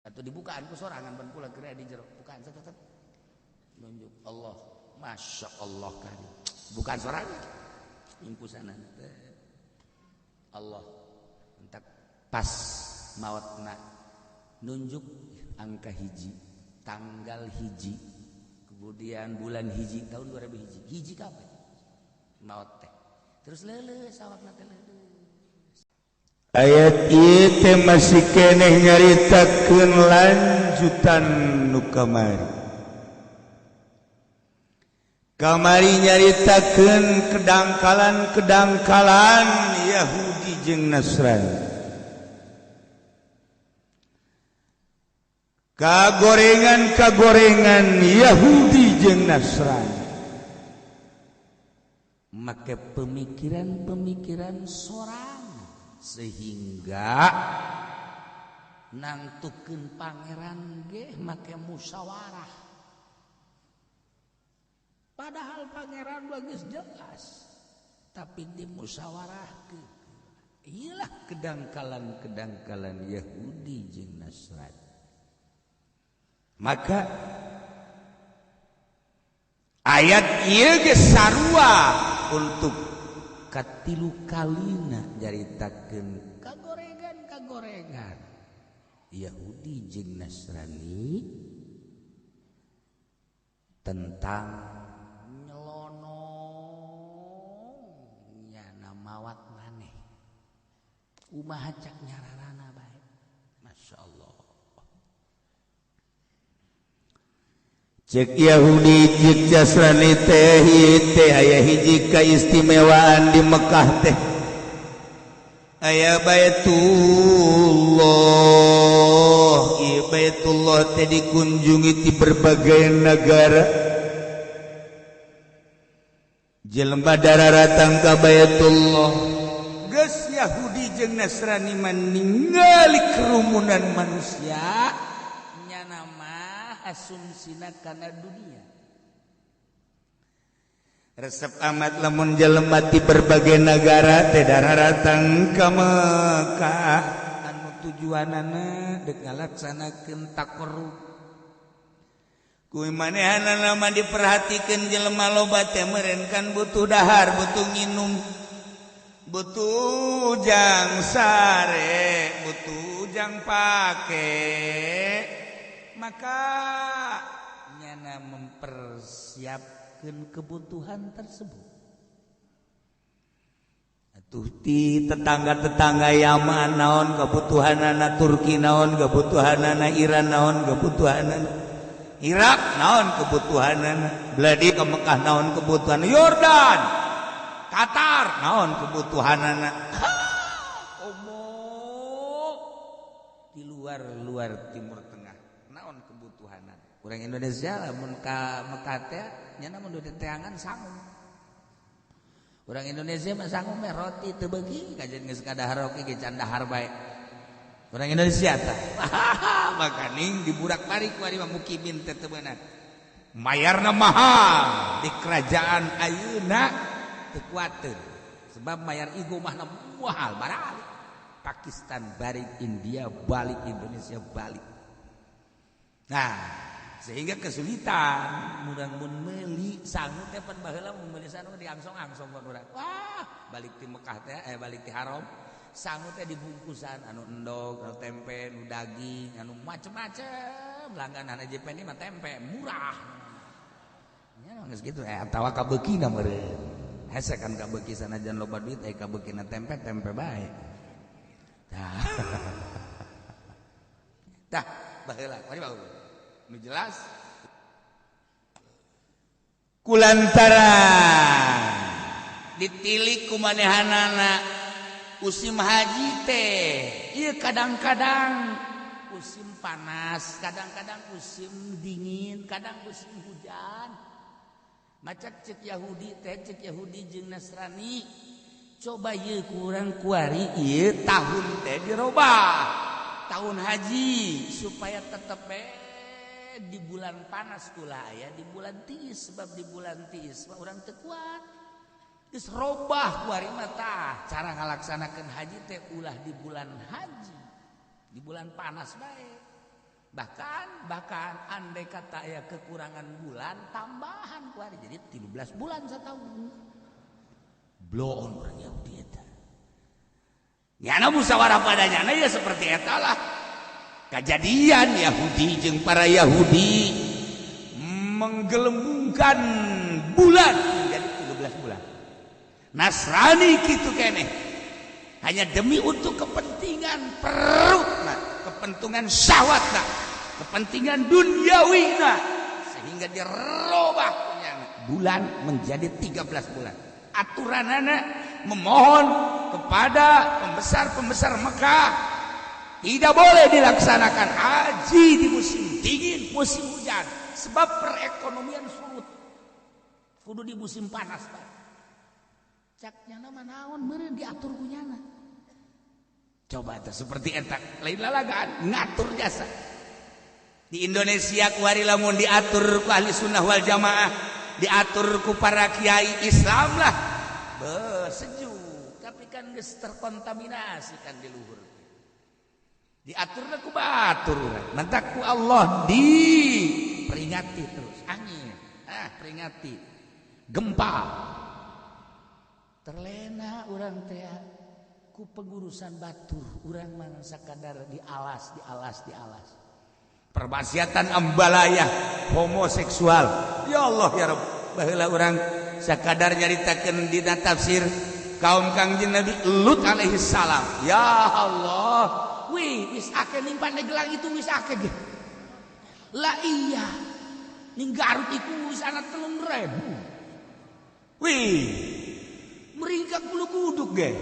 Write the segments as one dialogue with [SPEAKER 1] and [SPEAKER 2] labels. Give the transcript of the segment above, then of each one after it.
[SPEAKER 1] Atau dibukaan ku sorangan ban kula keur di jero. Bukaan tetep nunjuk Allah. Masya Allah kan. Bukan sorangan. Impusanana teh. Allah entak pas maotna nunjuk angka hiji, tanggal hiji, kemudian bulan hiji tahun 2000 hiji, hiji kabeh maot teh. Terus leuleus awakna teh leuleus.
[SPEAKER 2] Ayat ieu teh masih keneh nyaritakeun lanjutan nu kamari. Kamari nyaritakeun kedangkalan-kedangkalan Yahudi jeung Nasrani. Kagorengan-kagorengan Yahudi jeung Nasrani.
[SPEAKER 1] Make pemikiran-pemikiran sorang sehingga nangtukeun pangeran ge make musyawarah. Padahal pangeran geus jelas, tapi dimusyawarahkeun. Iyalah kedangkalan-kedangkalan Yahudi jeung Nasrani.
[SPEAKER 2] Maka ayat ieu geus sarua untuk
[SPEAKER 1] katilu kalina nyaritakeun kagorengan-kagorengan Yahudi jeung Nasrani tentang nyelonong nyana mawat maneh kumaha cak nyararana bae. Masya Allah.
[SPEAKER 2] Cek Yahudi cek Nasrani teh teh aya hiji kaistimewaan di Mekah teh aya Baitullah. Ieu Baitullah teh dikunjungi di berbagai negara. Jelema dararatang ka Baitullah. Geus Yahudi jeung Nasrani mah ningali kerumunan manusia
[SPEAKER 1] nyana mah asumsina kana dunia.
[SPEAKER 2] Resep amat lamun jelema ti berbagai negara teh dararatang ka Mekah
[SPEAKER 1] anu tujuanana deuk ngalaksanakeun taqarrub.
[SPEAKER 2] Kuy manehanana mah diperhatikeun jelema loba teh meureun kan butuh dahar, butuh nginum, butuh jang sare, butuh jang pake.
[SPEAKER 1] Maka nyana mempersiapkan kebutuhan tersebut.
[SPEAKER 2] Atuh ti tetangga-tetangga Yaman naon kebutuhanana, Turki naon kebutuhanana, Iran naon kebutuhanana, Irak naon kebutuhanana, beladi ke Mekah naon kebutuhan, Yordan, Qatar naon kebutuhanana.
[SPEAKER 1] Omo di luar-luar Timur Tengah naon kebutuhanana. Urang Indonesia lamun ka Mekah teh nyana mun diteangan sangu. Urang Indonesia mah sangu meh roti teu beuki kajian geus kadahar oge ge can dahar bae. Urang Indonesia tah.
[SPEAKER 2] Makaning diburak-barik kuari mah mukimin teh teu beunang. Mayarna mahal di kerajaan ayeuna
[SPEAKER 1] teu kuateun. Sebab mayar igo mahna mahal baralik. Pakistan balik, India balik, Indonesia balik.
[SPEAKER 2] Nah, sehingga kesulitan
[SPEAKER 1] murang mun meuli sangu teh pan baheula mun meuli sangu diangsong-angsong pan urang. Wah, balik ti Mekah teh balik ti Haram sangu teh dibungkusan anu endog, anu tempe, anu daging, anu macem-macem. Langganan aja ini mah tempe murah. Nya geus kitu atawa kabeukina meureun. Hese kan kabeuki sanajan loba duit kabeukina tempe tempe bae. Tah. Tah, baheula mari bagus.
[SPEAKER 2] Nu jelas kulantaran
[SPEAKER 1] ditilik ku manehanana musim haji teh ieu kadang-kadang musim panas, kadang-kadang musim dingin, kadang musim hujan. Macak cek Yahudi teh, cek Yahudi jeung Nasrani, coba ieu kurang kuari ieu tahun teh dirobah tahun haji supaya tetep di bulan panas kula aya di bulan tiis, sebab di bulan tiis mah urang teu kuat. Geus robah kuari mah tah cara ngalaksanakeun haji teh ulah di bulan haji, di bulan panas bae. Bahkan bahkan andai kata ya kekurangan bulan tambahan ku hari jadi 13 bulan setahun. Bloon orang Yahudi eta. Nyana musyawarah pada nyana ya seperti eta lah. Kejadian Yahudi jeung para Yahudi menggelembungkan bulan menjadi 13 bulan. Nasrani kitu keneh. Hanya demi untuk kepentingan perut nah, kepentingan syahwat nah, kepentingan duniawi nah, sehingga dirubah bulan menjadi 13 bulan. Aturanana memohon kepada pembesar-pembesar Mekah tidak boleh dilaksanakan haji di musim dingin, musim hujan, sebab perekonomian surut. Kudu di musim panas, Pak. Cak nyana mah naon meureun diatur ku nyana. Coba teh seperti eta lain lalagaan ngatur jasa. Di Indonesia kuari lamun diatur ku ahli sunnah wal jamaah, diatur ku para kiai Islam lah. Be sejuk, tapi kan geus terkontaminasi kan di luhur. Diaturna ku batur urang. Mantak ku Allah diperingati terus angin, peringati gempa. Terlena urang teh ku pengurusan batur, urang mah sakadar dialas, dialas, dialas. Permaksiatan ambalaya homoseksual. Ya Allah ya Rabb, baheula urang sakadar nyaritakeun dina tafsir kaum Kangjeng Nabi Lut alaihi salam. Ya Allah, wih wis akeh ning Pandeglang itu wis akeh ge. Lah iya, ning Garut iku wis ana 3.000. Wih, meringkak bulu kuduk ge.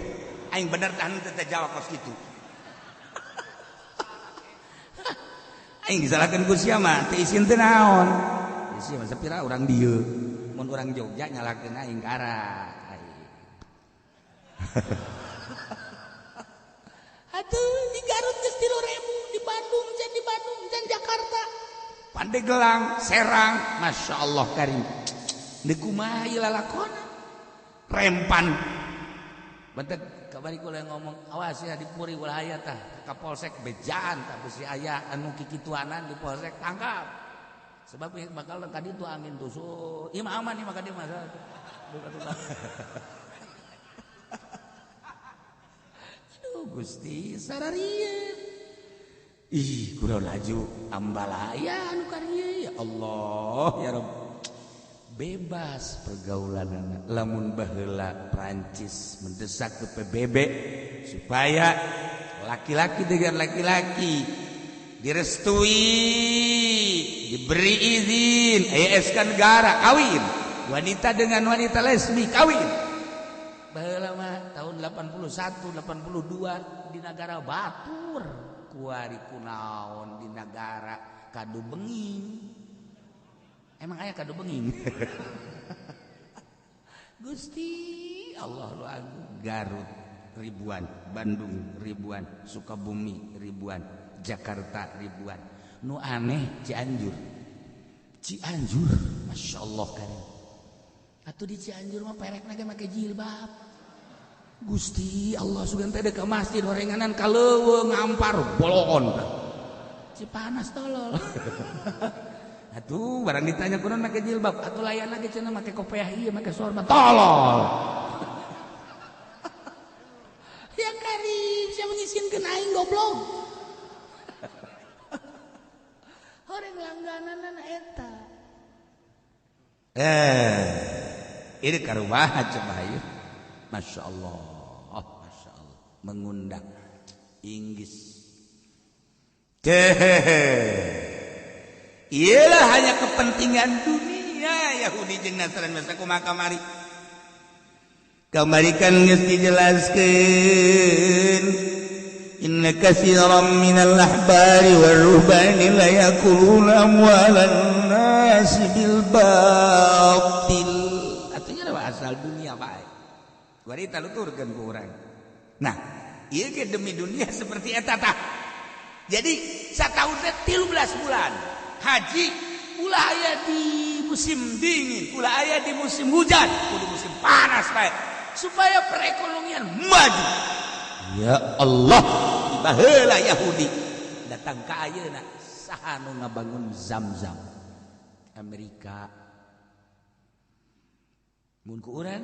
[SPEAKER 1] Aing bener tahan teu jawab kos kitu. Aing disalahkeun ku sia mah teu isin teu naon. Sia mah sapira urang dieu. Mun urang Jogja nyalahkeun aing kara. Atuh di Garut geus 3.000, di Bandung can di Bandung can Jakarta. Pandeglang, Serang, Masya Allah karim. Deui kumaha ieu lalakona? Rempan. Bentek kabari kula ngomong awas ya di Puri ulah aya tah ka Kapolsek bejaan tah besi aya anu kikituanan di Polsek tangkap. Sebab bakal tadi tuh angin tuh so ieu mah aman ieu mah ka dieu mah. Aduh Gusti sararieun. Ih kurang laju ambalaya anu karieu ya Allah ya Rabb. Bebas pergaulan anak. Lamun baheula Prancis mendesak ke PBB supaya laki-laki dengan laki-laki direstui, diberi izin, ASK negara kawin, wanita dengan wanita lesbi kawin. Baheula mah tahun 81, 82 di negara batur, kuari kunaon di negara kadu benging. Emang aya kadu benging. Gusti Allah lu agung. Garut ribuan, Bandung ribuan, Sukabumi ribuan, Jakarta ribuan. Nu aneh Cianjur. Cianjur, Masya Allah karim. Atuh di Cianjur mah perekna ge make jilbab. Gusti Allah sugan teh ka masjid horenganan ka leuweung ngampar boloon. Cipanas tolol. Atuh barang ditanya kunaon make jilbab, atuh layan lagi cenah make kopiah ieu make sorban. Tolol. Ya karim, sia mengisinkeun aing goblok. Horeng langgananna eta. Ini karumaha coba ieu. Masya Allah, Masya Allah, mengundang Inggris. Ialah hanya kepentingan dunia Yahudi jeung Nasrani masa kumaha kamari. Kamari kan geus dijelaskeun inna katsiran minal ahbari war ruhbani la yakuluna amwalan nasi bil batil. Artinya asal dunia bae. Warita luturkeun ku urang. Nah, ieu ge demi dunia seperti eta tah. Jadi sataun teh 13 bulan. Haji ulah aya di musim dingin, ulah aya di musim hujan, kudu musim panas bae supaya perekonomian maju. Ya Allah, baheula Yahudi datang ka ayeuna Saha nu ngabangun Zam-Zam? Amerika. Mun ku urang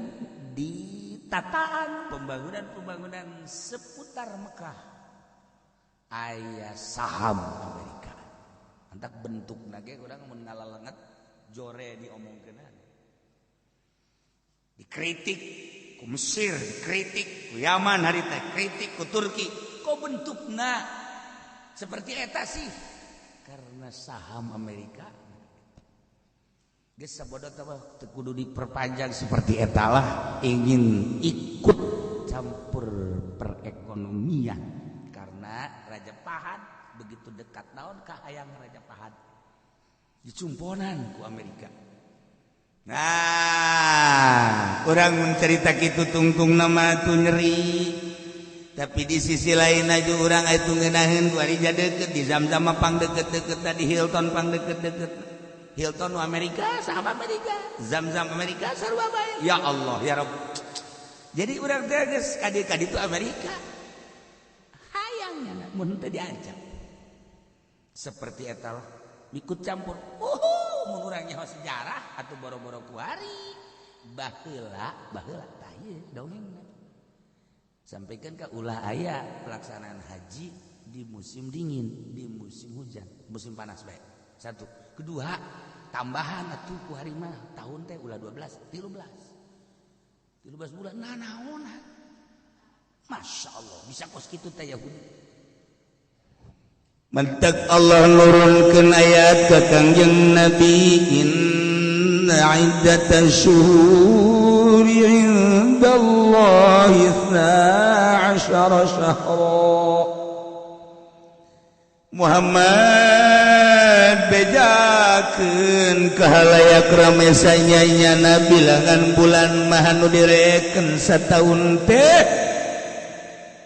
[SPEAKER 1] di tataan pembangunan-pembangunan seputar Mekah aya saham Amerika. Antak bentukna ge urang mun ngalalenget jore diomongkeun. Dikritik ku Mesir, dikritik ku Yaman harita, kritik ku Turki. Kok bentukna seperti eta sih? Karena saham Amerika. Geus sabodo teh teu kudu diperpanjang seperti eta lah, ingin ikut campur perekonomian karena Raja Fahad begitu dekat naon ka hayang Raja Fahad dicumponan ku Amerika.
[SPEAKER 2] Nah, urang mun cerita kitu tungtung nama tuh nyeri. Tapi di sisi lain aja urang atuh ngeunaheun ku ari deukeut di Zam-Zam pang deukeut-deukeut di Hilton pang deukeut-deukeut. Hilton Amerika, saham Amerika, Zam-Zam Amerika, sarua bae. Ya Allah, ya Rabb. Jadi urang teh geus kadi-kadi itu Amerika.
[SPEAKER 1] Hayangnya mun teu diajak. Seperti eta lah, ikut campur. Mun urang nyaho sejarah atuh boro-boro kuari. Baheula, baheula tah ieu dongengna. Sampaikan ka ulah aya pelaksanaan haji di musim dingin, di musim hujan, musim panas bae. Satu. Kedua, tambahan atuh ku hari mah tahun teh ulah 12, 13. 13 bulan nah naonan. Masya Allah, bisa kos kitu teh Yahudi.
[SPEAKER 2] Mentek Allah nurunkeun ayat ka Kangjeng Nabi, inna iddatasy syuhuri indallahi 12 syahra. Muhammad bejakeun ka halayak rame sanyanyana bilangan bulan mah nu direken sataun teh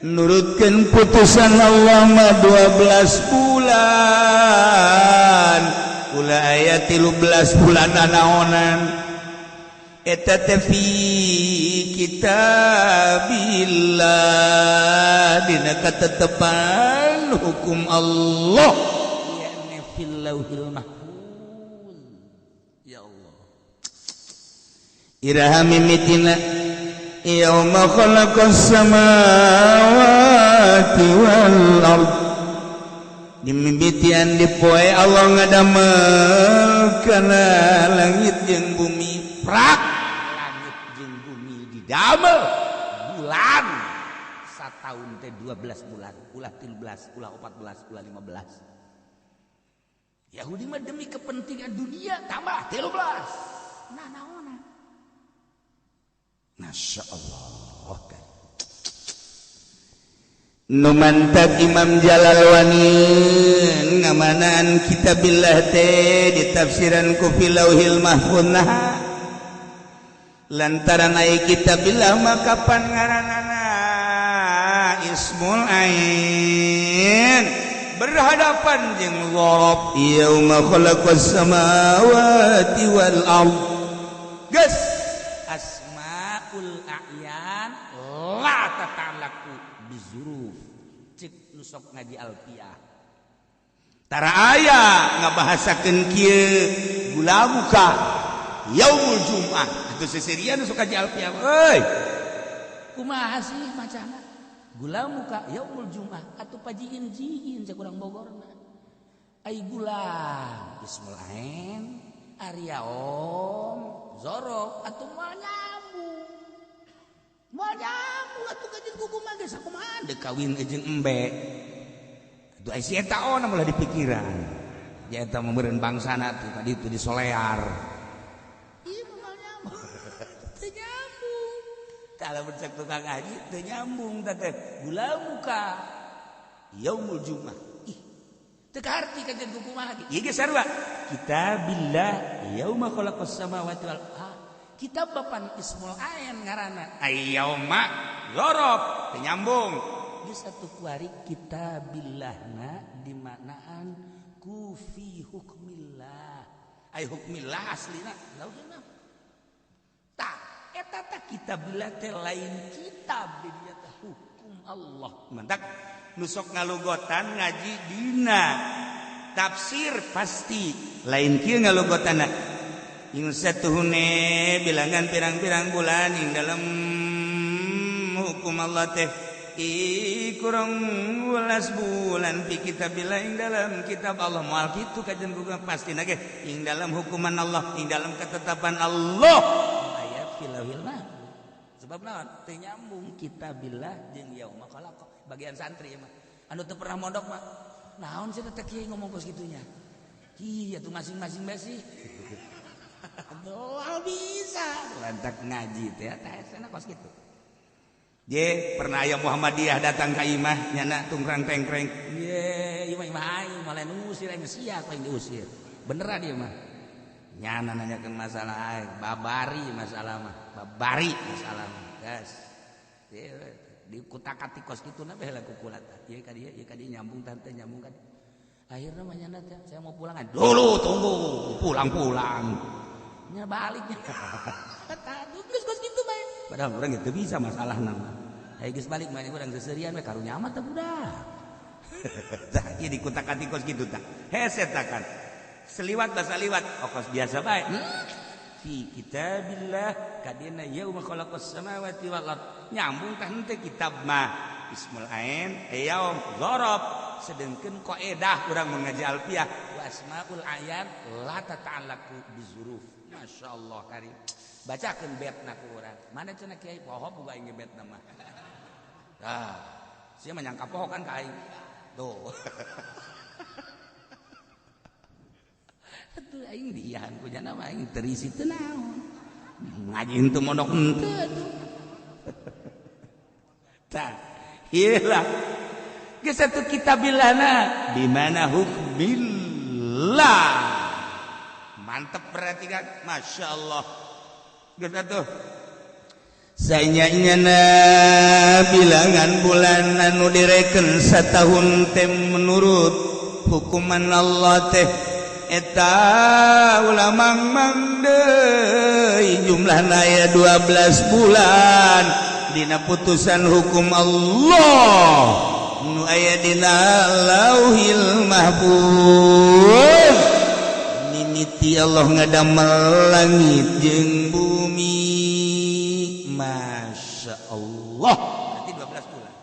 [SPEAKER 2] nurutkeun putusan Allah mah 12 bulan ulah aya 13 bulan naonan eta teh fi kitabillah dina katetepan hukum Allah
[SPEAKER 1] yakni fil lauhil mahfuz. Ya Allah,
[SPEAKER 2] iraha mimitina yauma khalaqas samawati wal ard, dimimitian di poe Allah ngadamel kana langit jeung bumi.
[SPEAKER 1] Prak langit jeung bumi didamel bulan sataun teh 12 bulan, ulah 13, ulah 14, ulah 15. Yahudi mah demi kepentingan dunia tambah 13. Nah naona.
[SPEAKER 2] Masya Allah kan. Nu mantap Imam Jalalwani ngamanaan kitabillah teh ditafsiran ku fil lauhil mahfuz. Lantaran aya kitabillah maka pan ngaranana ismul ain berhadapan jeung dzarab yauma khalaqas samawati wal ard.
[SPEAKER 1] Geus asmaul a'yan la tata'allaqu bizuruf. Cek nu sok ngaji alfiah.
[SPEAKER 2] Tara aya ngabahasakeun kieu gulamuka yaumul jum'ah. Atuh seserian nu sok ngaji alfiah euy.
[SPEAKER 1] Kumaha sih macana? Gulamuka yaumul jum'ah atuh pajiin jiin cek urang Bogorna. Ai gulam ismul ain ari yaum zorof atuh moal nyambung. Moal nyambung atuh kajeun kumaha geus sakumaha
[SPEAKER 2] deuk kawin jeung embe. Atuh ai si eta ona moal dipikiran. Ya eta meureun bangsana tuh tadi itu di Solear.
[SPEAKER 1] Ieu moal nyambung. Teu nyambung. Tah lamun cek tukang haji teu nyambung teh gulamuka yaumul jum'ah. Ih, teu kaharti kajeun kumaha ge.
[SPEAKER 2] Ieu ge sarua. Kitabillah yauma khalaqas samawati wal ard.
[SPEAKER 1] Kitab bapan ismul ain ngaranna.
[SPEAKER 2] Ai yauma dzarab teu nyambung.
[SPEAKER 1] Geus atuh kuari kitabillahna dimaknaan ku fi hukmillah.
[SPEAKER 2] Ai hukmillah aslina
[SPEAKER 1] lauhil mahfuz. Tah eta teh kitabillah teh lain kitab di dieu teh hukum Allah.
[SPEAKER 2] Mantak nu sok ngalugotan ngaji dina Tafsir pasti lain kieu ngalogotana. Ing satuhune bilangan pirang-pirang bulan ing dalam hukum Allah teh kurang 12 bulan fi kitabillah ing dalam kitab Allah. Moal kitu kajian bukan pasti nage ing dalam hukuman Allah, ing dalam ketetapan Allah aya filahil mah. Sebab naon teu nyambung kitabillah jeung yauma khalaqa. Bagian santri mah anu teu pernah mondok mah naon sih teh kieu ngomong kos kitunya. Iya tuh masing-masing bae sih. Doal bisa lantak ngaji teh tah sana kos kitu. Je pernah aya Muhammadiyah datang ka imah nyana tungkrang tengkreng. Ye imah imah aing malah ngusir aing sia aing diusir. Beneran ieu mah. Nyana nanyakeun masalah aing, babari masalah mah, babari masalah mah. Gas. Di kutak-katik kos kitu na bae kukulata. Ieu ka dieu, ieu ka dieu nyambung tante nyambung ka dieu. Akhirnya mah nyana teh saya mau pulang. Dulu tunggu, pulang-pulang. Nya baliknya. Tah geus kos kitu bae. Padahal urang teu bisa masalah nama. Hayu geus balik mah urang seserian we karunya amat teh budak. Tah ieu dikutak-katik kos kitu tah. Hese takan. Seliwat basa liwat okos biasa bae. Fi kitabillah kadina yauma khalaqas samawati wal ard. Nyambung tah henteu kitab mah. Ismul ain yaum dzarab. Sedengkeun kaidah urang mengaji alfiah wa asmaul ayan la tata'allaqu bizuruf. Masyaallah karim. Bacakeun betna ku urang. Mana cenah kiai poho boga aing betna mah. Tah, sia mah nyangka poho kan ka aing. Tuh. Atuh aing dian ku jana mah aing terisi teu naon. Ngaji henteu mondok henteu atuh. Tah, ieu lah. Geus atuh kitabilana di mana hukmillah. Mantep berarti kan? Masya Allah. Geus atuh. Sanyanya bilangan bulan anu direken satahun teh menurut hukuman Allah teh eta ulah mang deui jumlahna aya 12 bulan dina putusan hukum Allah nu aya dina Lauhil Mahfuz. Mimiti Allah ngadamel langit jeung bumi. Masya Allah. Berarti 12 bulan.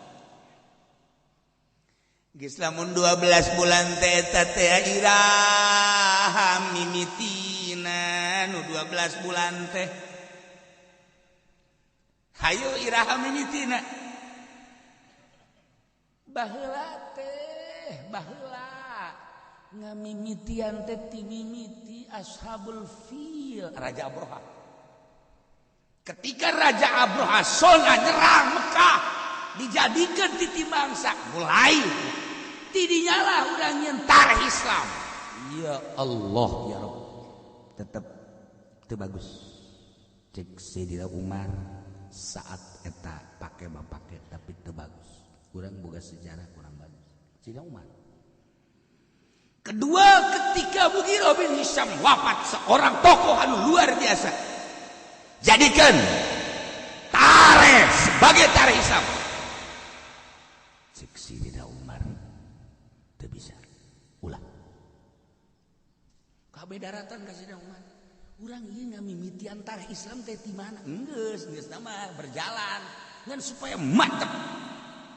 [SPEAKER 2] Geus lamun 12 bulan teh eta teh iraha mimitina nu 12 bulan teh. Hayu iraha mimitina. Baheula teh, baheula ngamimitian teh timimiti Ashabul Fil, Raja Abroha. Ketika Raja Abroha sona nyerang Mekah, dijadikan titi bangsa, mulai tidinyalah urang nyentar Islam. Ya Allah ya Rabb, tetep teu bagus. Cek Sayyidina Umar saat eta pake bapake tapi teu bagus. Kurang boga sejarah kurang bagus. Sayyidina Umar. Kedua, ketika Mughirah bin Hisham wafat, seorang tokoh anu luar biasa, jadikan tarikh sebagai tarikh Islam. Cek Sayyidina Umar teu bisa. Ulah. Kabeh daratan ka Sayyidina Umar. Urang ieu ngamimitian tarikh Islam teh ti mana? Geus, geus nama berjalan ngan supaya mantep.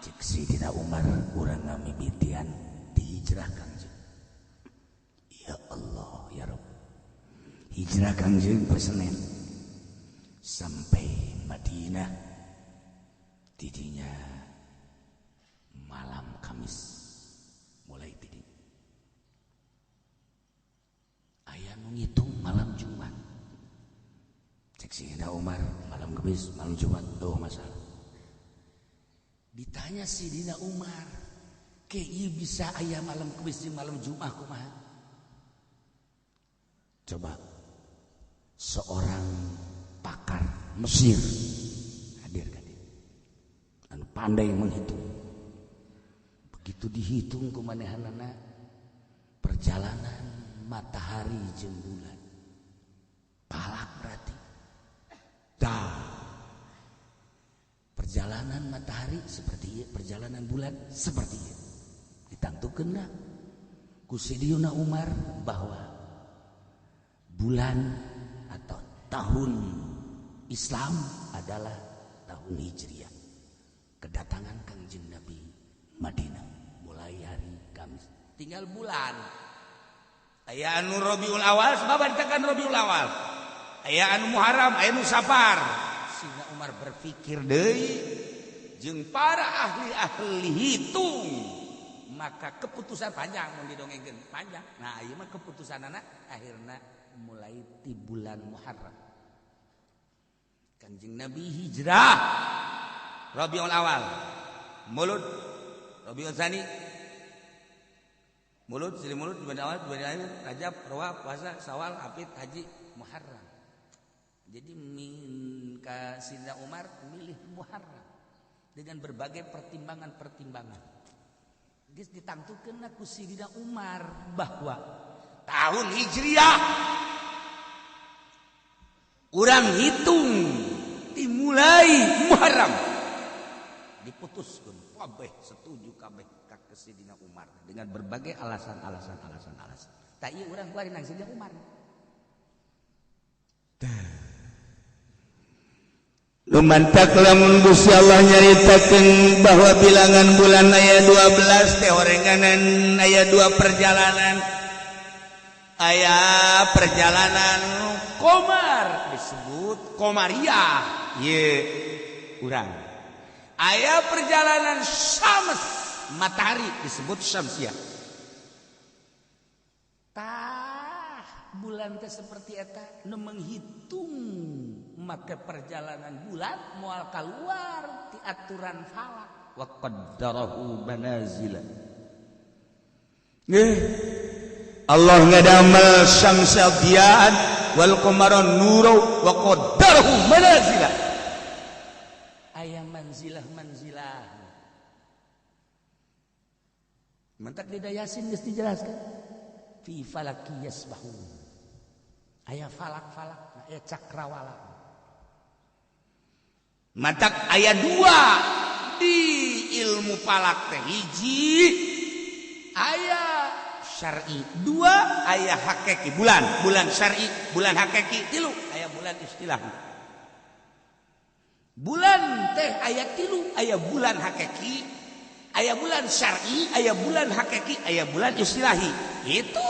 [SPEAKER 2] Cek Sayyidina Umar urang ngamimitian dihijrah Kangjeng. Ya Allah ya Rabb. Hijrah Kangjeng poe Senin sampai Madinah tidinya malam Kamis mulai tidinya. Aya nu ngitung malam Jumat. Cek Sayyidina Umar malam Kamis malam Jumat oh masalah. Ditanya Sayyidina Umar, ke ieu bisa aya malam Kamis jeung malam Jumat kumaha? Coba seorang pakar Mesir hadir ka dieu. Anu pandai menghitung. Begitu dihitung ku manehanana perjalanan matahari jeung bulan. Palak berarti. Dah. Perjalanan matahari seperti ieu, perjalanan bulan seperti ieu. Ditangtukeun lah.
[SPEAKER 1] Ku Sayyidina Umar bahwa bulan atau tahun Islam adalah tahun Hijriah. Kedatangan Kangjeng Nabi Madinah mulai hari Kamis. Tinggal bulan.
[SPEAKER 2] Aya anu Rabiul Awal sebab ditekan Rabiul Awal. Aya anu Muharram, aya anu Safar. Sehingga Umar berpikir deui jeung para ahli-ahli hitung.
[SPEAKER 1] Maka keputusan panjang mun didongengkeun panjang. Nah, ieu mah keputusanana akhirna mulai ti bulan Muharram.
[SPEAKER 2] Kanjeng Nabi hijrah Rabiul Awal, Mulud, Rabiul Tsani, Mulud, Sri Mulud, Jumadil Awal, Jumadil Akhir, Rajab, Rawa, Puasa, Sawal, Hafid, Haji,
[SPEAKER 1] Muharram. Jadi min ka Sidna Umar milih Muharram dengan berbagai pertimbangan-pertimbangan. Geus ditangtukeun ku Sidna Umar bahwa
[SPEAKER 2] tahun Hijriah urang hitung dimulai Muharram.
[SPEAKER 1] Diputuskeun kabeh setuju kabeh ka Sidina Umar dengan berbagai alasan-alasan alasan-alasan. Tak ieu urang kuari nang Sidina Umar.
[SPEAKER 2] Lumantak lamun Gusti Allah nyaritakeun bahwa bilangan bulan aya 12 teh orenganan aya 2 perjalanan. Aya perjalanan
[SPEAKER 1] Komar disebut Komariah
[SPEAKER 2] ye urang. Aya perjalanan Syams matahari disebut Syamsiah.
[SPEAKER 1] Tah bulan teh seperti eta nu menghitung maka perjalanan bulan moal keluar ti aturan falak
[SPEAKER 2] wa qaddarahu manazila. Nggih. Allah ngadamel syamsa diyaan wal qamara nura wa qaddarahu manazila.
[SPEAKER 1] Aya manzilah-manzilah. Mantak di Yasin geus dijelaskan. Fi falaki yasbahun. Aya falak-falak, aya cakrawala.
[SPEAKER 2] Mantak aya dua di ilmu falak teh, hiji aya syar'i, dua aya hakiki, bulan, bulan syar'i, bulan hakiki, tilu aya bulan istilah. Bulan teh aya tilu, aya bulan hakiki, aya bulan syar'i, aya bulan hakiki, aya bulan istilahi. Itu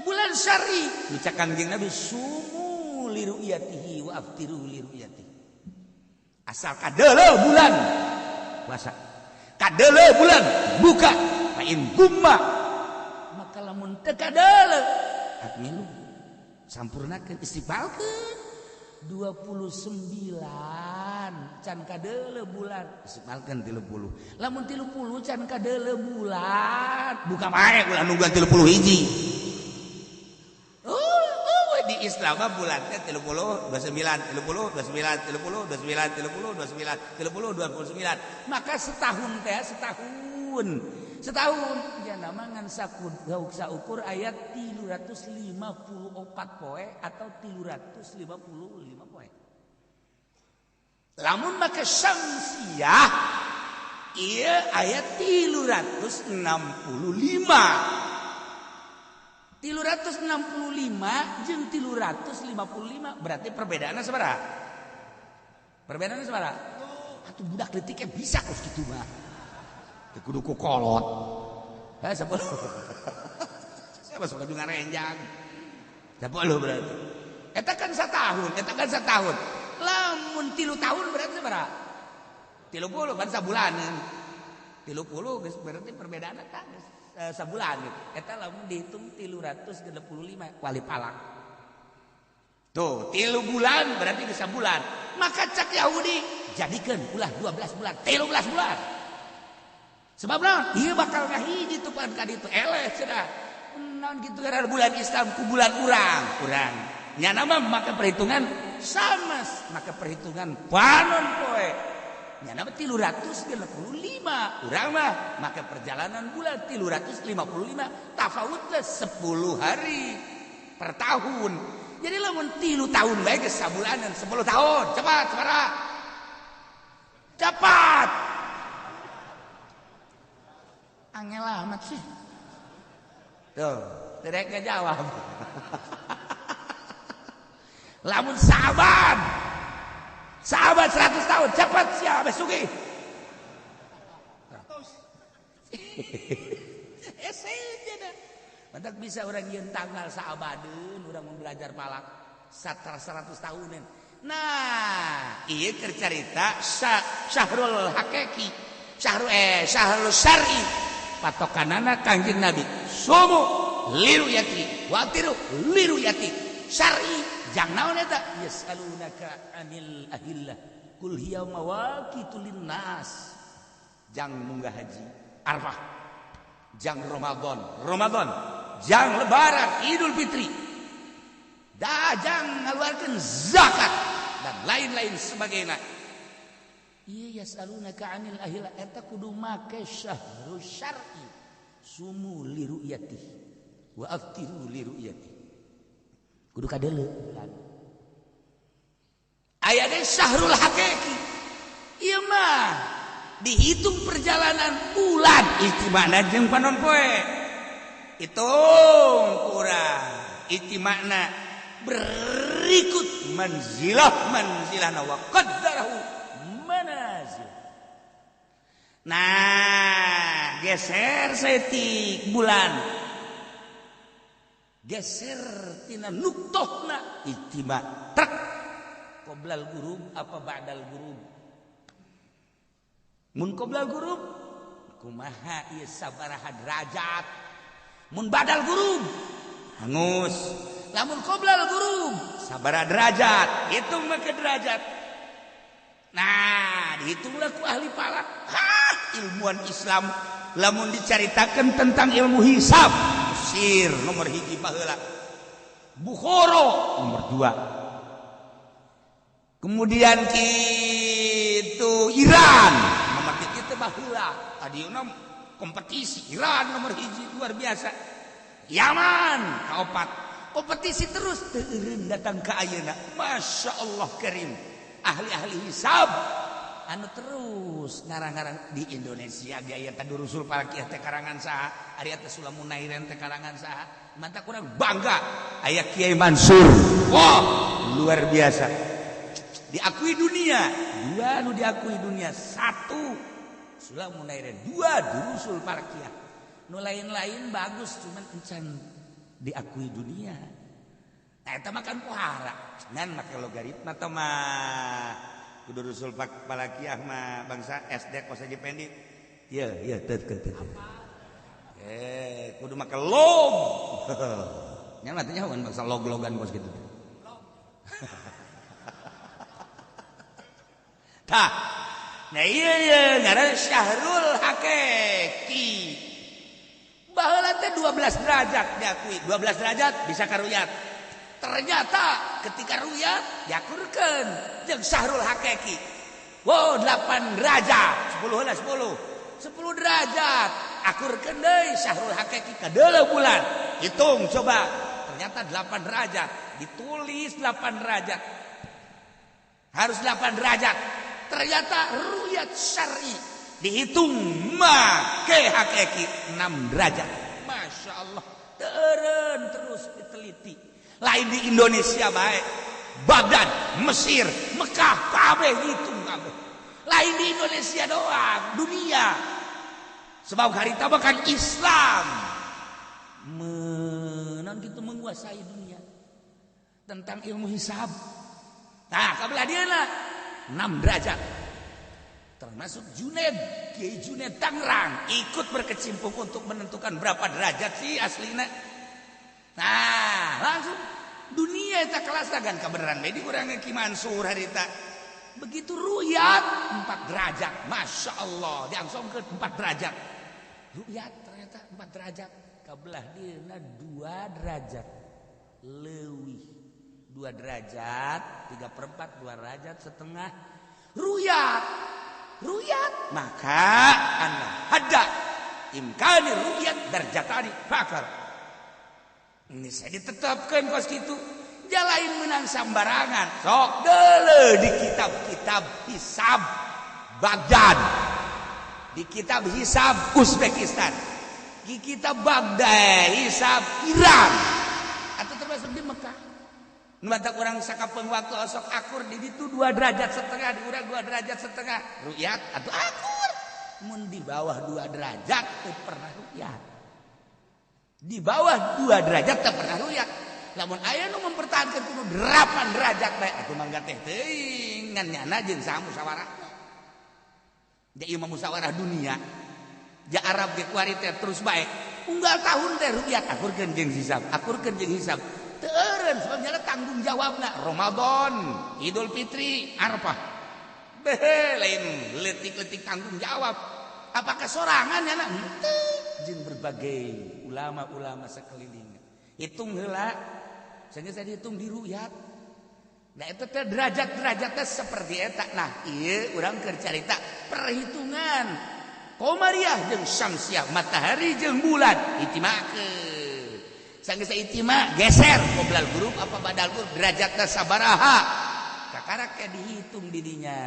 [SPEAKER 2] bulan syar'i. Ucap Kangjeng Nabi sumu liru'yatihi wa aftiru liru'yatihi. Asal kadeuleuh bulan puasa, kadeuleuh bulan buka, fa in gumma
[SPEAKER 1] maka lamun teu kadeuleuh akmilu sampurnakeun istiqbalkeun 29 can kadeuleuh bulan istiqbalkeun 30 lamun 30 can kadeuleuh bulan
[SPEAKER 2] buka bae ulah nungguan 30 hiji. Di Islam mah bulan teh 30 29 30 29 30 29 30 29 30 29.
[SPEAKER 1] Maka setahun teh setahun ya nama ngan saukur ayat 354 poe atau 355 poe.
[SPEAKER 2] Lamun make syamsiah ieu ayat 365.
[SPEAKER 1] 365 jeung 355 berarti perbedaannya sabaraha? Perbedaannya sabaraha? Atuh budak leutik bisa kos kitu mah.
[SPEAKER 2] Teu kudu ku kolot.
[SPEAKER 1] Heh 10.
[SPEAKER 2] Saya masuk ke ngarenjang. 10 berarti.
[SPEAKER 1] Eta kan satahun, eta kan satahun. Lamun 3 tahun berarti sabaraha? 30 kan sabulanan. 30 geus berarti perbedaanna tah geus sabulan gitu. Eta lamun dihitung 365 wali palak.
[SPEAKER 2] Tuh, 3 bulan berarti geus sabulan.
[SPEAKER 1] Maka cak Yahudi jadikeun ulah 12 bulan, 13 bulan. Sebab naon? Ieu bakal ngahiji tupan ka ditu eleh cenah. Naon kitu gara bulan Islam ku bulan urang, urang. Nyana mah maka perhitungan samas, maka perhitungan panon poe. Nyana mah 365, urang mah maka perjalanan bulan 355, tafawutna 10 hari per tahun. Jadi lamun 3 tahun bae geus sabulanan 10 tahun. Cepat, sabaraha? Cepat. Angel amat sih. Tuh, tidak ngejawab. Lamun sahabat, sahabat 100 tahun cepat siapa sugih. Mantak bisa orang yeun tanggal saabadeun urang mau belajar palak 100 tahunan. Nah, ieu keur carita syahrul hakiki, syahrul syar'i. Patokanana Kangjeng Nabi. Sumu liruyati wa tiru liruyati. Syar'i jang naon eta? Yasalunaka anil ahillah. Kul hiya mawaqitu linnas. Jang munggah haji Arafah. Jang Ramadan, Ramadan. Jang Lebaran, Idul Fitri, dajang ngaluarkeun zakat dan lain-lain sebagainya. Ieu yasalunaka anil ahila eta kudu make syahrul syar'i, sumu li ru'yati wa aftiru li ru'yati. Kudu kadeuleu bulan. Aya deui syahrul hakiki. Ieu mah dihitung perjalanan bulan ijtima'na jeung panon poe. Hitung kurang ijtima'na berikut manzilah manzilahna wa qaddarahu manazil. Nah, geser setik bulan, geser tina nuktohna ijtima' trek qoblal ghurub apa ba'dal ghurub. Mun qoblal ghurub kumaha ieu sabaraha derajat. Mun badal ghurub hangus. Lamun qoblal ghurub sabaraha derajat, hitung make derajat. Nah, dihitunglah ku ahli falak. Hah, ilmuwan Islam lamun dicaritakeun tentang ilmu hisab, Mesir nomor 1 baheula, Bukhara nomor 2. Kemudian kitu Iran nomor 3 teh baheula. Tadina kompetisi Iran nomor 1 luar biasa. Yaman kaopat. Kompetisi terus teureun datang ka ayeuna. Masya Allah karim. Ahli-ahli hisab anu terus ngarang-ngarang di Indonesia gaya Tadurusul Falakiyah teh karangan saha, ari teh Sulamun Nairen teh karangan saha. Mantap kurang bangga aya Kiai Mansur. Wah, luar biasa. Diakui dunia, dua nu diakui dunia, satu Sulamun Nairen, dua Durusul Falakiyah. Nu lain-lain bagus cuman encan diakui dunia. Nah, eta mah kan pohara. Ngan make logaritma teh mah kudu Durusul Falakiyah mah bangsa SD kos aja pendek. Ieu ieu teu teu teu. Kudu make log. Nya mah teh nyahoan bangsa log-logan kos kitu. Tah. Nah ieu ieu ngaran syahrul hakiki. Baheula teh 12 derajat diakui, 12 derajat bisa karuyat. Ternyata ketika ruyat diakurkeun jeung syahrul hakiki. Wow, 8 derajat, 10 heula 10. 10 derajat akurkeun deui syahrul hakiki kadeuleu bulan. Hitung coba, ternyata 8 derajat, ditulis 8 derajat. Harus 8 derajat. Ternyata ruyat syar'i dihitung make hakiki 6 derajat. Masya Allah, teureun terus diteliti. Lain di Indonesia baik, Baghdad, Mesir, Mekah, kabeh hitung kabeh. Lain di Indonesia doang, dunia. Sebab harita bahkan Islam menang gitu menguasai dunia tentang ilmu hisab. Nah, kabelah dieuna 6 derajat. Termasuk Junaid, Kiai Junaid Tangerang ikut berkecimpung untuk menentukan berapa derajat sih aslinya. Nah, langsung dunia eta kelas kan kebenaran di urang Ki Mansur harita. Begitu ruyat 4 derajat, Masya Allah, diangsongkeun 4 derajat. Ruyat ternyata 4 derajat, kabelah dieuna 2 derajat. Leuwih 2 derajat, 3/4, 2 derajat setengah. Ruyat, ruyat, maka anda hada imkani ruyat darjatani fakar. Ini saya ditetapkan kos gitu. Jalain menang sambarangan. Sok deuleu di kitab-kitab hisab Baghdad, di kitab hisab Uzbekistan. Kita Baghdad hisab Iran atau termasuk di Mekah. Mata kurang sakapeung waktu osok akur di ditu 2 derajat setengah di urang 2 derajat setengah rukyat atau akur. Mun di bawah 2 derajat teu pernah rukyat. Di bawah 2 derajat teu pernah rukyat. Lamun aya nu mempertahankan kudu 8 derajat bae atuh mangga teh teuing ngan nyana jeung saha musyawarah. Ja ieu mah musyawarah dunia. Ja Arab ge kuari teh terus bae. Unggal tahun teh rukyat akurkeun jeung hisab, akurkeun jeung hisab. Teu eureun sebab nyana tanggung jawabna Ramadan, Idul Fitri, Arafah. Beh, lain leutik-leutik tanggung jawab. Apakah sorangan nyana? Henteu. Jeung berbagai ulama-ulama sekeliling. Hitung heula. Sehingga saya dihitung di rukyat. Nah itu teh derajat-derajatnya seperti eta. Nah ieu urang keur carita perhitungan Komariah jeung Syamsiah, matahari jeung bulan ijtimakeun. Sanggeus ijtima geser qoblal ghurub apa badal ghurub derajatna sabaraha. Kakarak ke dihitung didinya.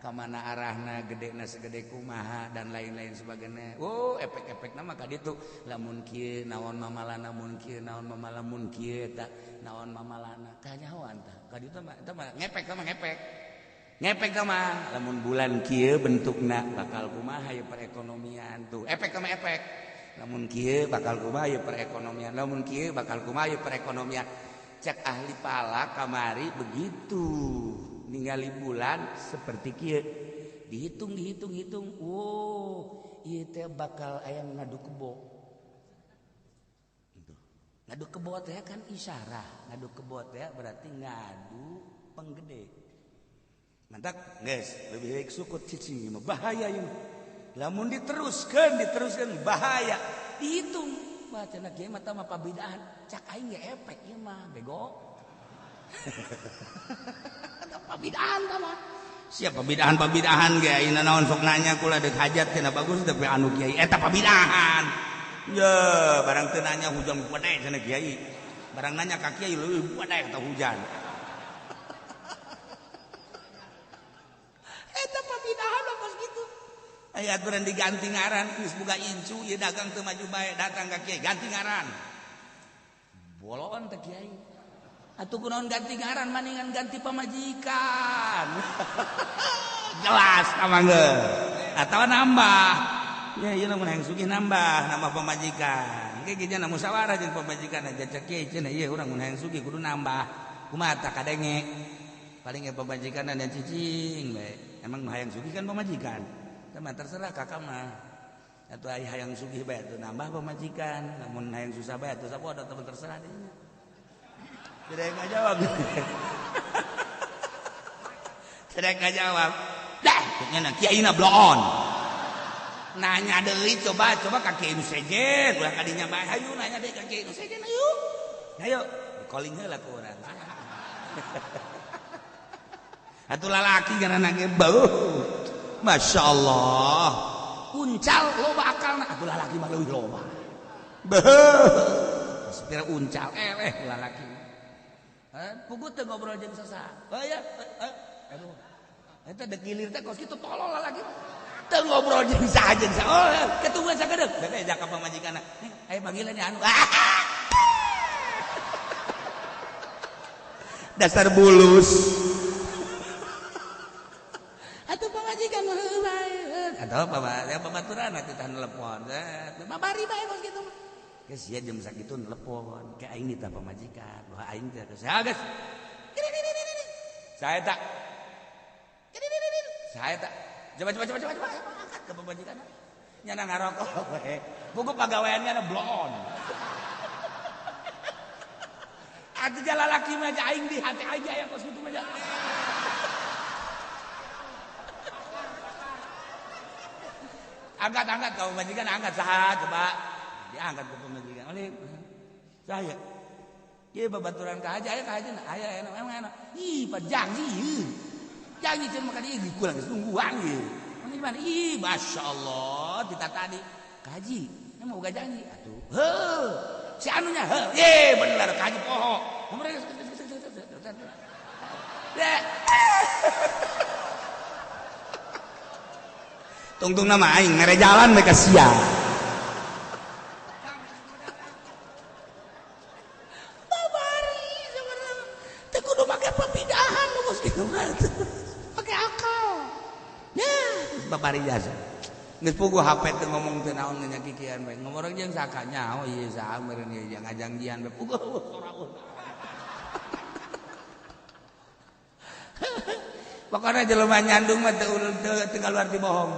[SPEAKER 1] Kamana arahna gedena segede kumaha dan lain-lain sebagainya. Oh, efek-efekna mah ka ditu. Lamun kieu naon mamalana, mun kieu naon mamalana, mun kieu ta naon mamalana. Kanyahoan tah. Ka ditu mah eta mah ngepek mah ngepek. Ngepek mah lamun bulan kieu bentukna bakal kumaha ye perekonomian tuh. Efek mah efek. Lamun kieu bakal kumaha ye perekonomian, lamun kieu bakal kumaha ye perekonomian. Cek ahli palak kamari begitu. Ningali bulan seperti kieu dihitung dihitung hitung, wow ieu teh bakal aya ngadu kebo. Ngadu kebo teh kan isyarah, ngadu kebo teh berarti ngadu penggede. Mantak geus lebih baik sukut cicing mah bahaya ieu. Lamun diteruskeun diteruskeun bahaya. Dihitung wah cenah kieu mah mah pabidaan, cak aing ge efek ieu mah bego. Pabidaan mah. Siapa pabidaan-pabidaan ge ayeuna naon sok nanya kula deuk hajat cenah bagus teh anu kiai eta pabidaan. Ye, barang teu nanya hujan gede cenah kiai. Barang nanya ka kiai leuwih gede eta hujan. Eta pabidaan pas kitu. Aya aturan diganti ngaran geus boga incu ieu dagang teu maju bae datang ka kiai ganti ngaran. Boloan teh kiai. Atuh kunaon ganti ngaran maningan ganti pamajikan. Jelas tamang geus. Atawa nambah. Ya ieu lamun hayang sugih nambah, nambah pamajikan. Engke ge jana musyawarah jeung pamajikan aja cek kieu cenah ieu urang mun hayang sugih kudu nambah. Kumaha tah kadenge. Paling ge pamajikan dan cicing bae. Emang nu hayang sugih kan pamajikan. Tah mah terserah kakak mah. Atuh hayang sugih bae atuh nambah pamajikan, lamun hayang susah bae atuh sapodo teman terserah dinya. Tidak nggak jawab. Tidak nggak jawab. Dah, nya kiai na bloon. Nanya deui coba coba ka kiai nu sejen, ulah kadinya bae hayu nanya deui ka kiai nu sejen hayu. Hayu, calling heula ku urang. Atuh lalaki ngaranna ge beuh. Masyaallah. Uncal loba akalna, atuh lalaki mah leuwih loba. Beuh. Sepira uncal eleh lalaki. Pugu teu ngobrol jeung sasaha. Oh ya, aduh. Eta deuk gilir teh kos kitu tolol lalaki. Teu ngobrol jeung saha jeung saha. Oh, ketungguan sakedeuk. Bebe jaka pamajikanna. Aya panggilan nya anu. Dasar bulus. Atuh pamajikan mah heuh bae. Atuh pabaturan atuh tah nelepon. Babari bae kos kitu mah. Geus sia jam sakitu nelepon, ke aing ditah pamajikan, wah aing teh geus. Ya geus. Saya tak. Saya tak. Coba coba coba coba angkat ke pamajikan. Nyana ngarokok we. Buku pagaweannya na bloon. Atuh lalaki mah aing di hati aing aya kos kitu mah. Angkat angkat ka pamajikan angkat saha coba. Diangkat ke pemajikan. Oleh saya. Ieu babaturan ka haji aya ka haji aya enak emang enak. Ih, pak janji ieu. Janji cenah maka ieu kurang geus nungguan ieu. Mana di mana? Ih, masyaallah kita tadi ka haji. Emang boga janji atuh. Heuh. Si anunya heuh. Ye bener ka haji poho. Tungtung nama aing mere jalan mereka sia.
[SPEAKER 2] Kos kitu mah pakai akal. Ya, babari jasa. Geus puguh HP teh ngomong teh naon nya kikian bae. Ngomong jeung sakanya, oh ieu saha meureun ieu jangan ngajangjian bae puguh soraun. Pokoknya jelema nyandung mah teu teu kaluar ti bohong.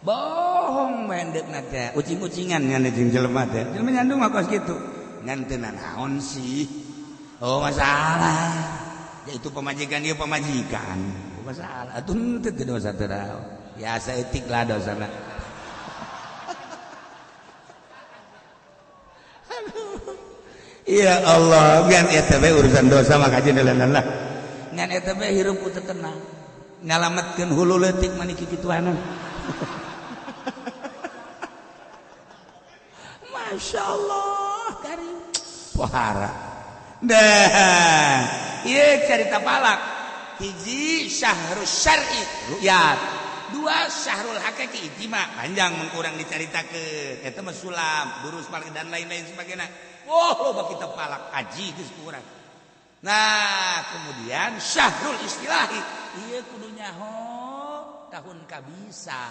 [SPEAKER 2] Bohong mendekna teh, ucing-ucingan ngan jeung jelema teh. Jelema nyandung mah kos kitu. Ngan teu nanaon sih. Oh masalah. Ya itu pemajikan ieu pemajikan. Oh masalah. Atuh henteu teu dosa teu naon. Ya saeutik lah dosana. Aduh. Ya Allah, ngan eta bae urusan dosa mah kajeun lah. Ngan eta bae hirup teu tenang. Ngalametkeun hulu leutik mah kikituanan. Masya Allah, karim. Pohara. Dah, ieu carita palak. Hiji syahrul syar'i ru'yat. Dua syahrul hakiki ijma panjang mengkurang dicaritakeun. Eta mah sulam, durus palak dan lain-lain sebagainya. Oh, loba kita palak haji geus kurang. Nah, kemudian syahrul istilahi. Ieu kudu nyaho tahun kabisa.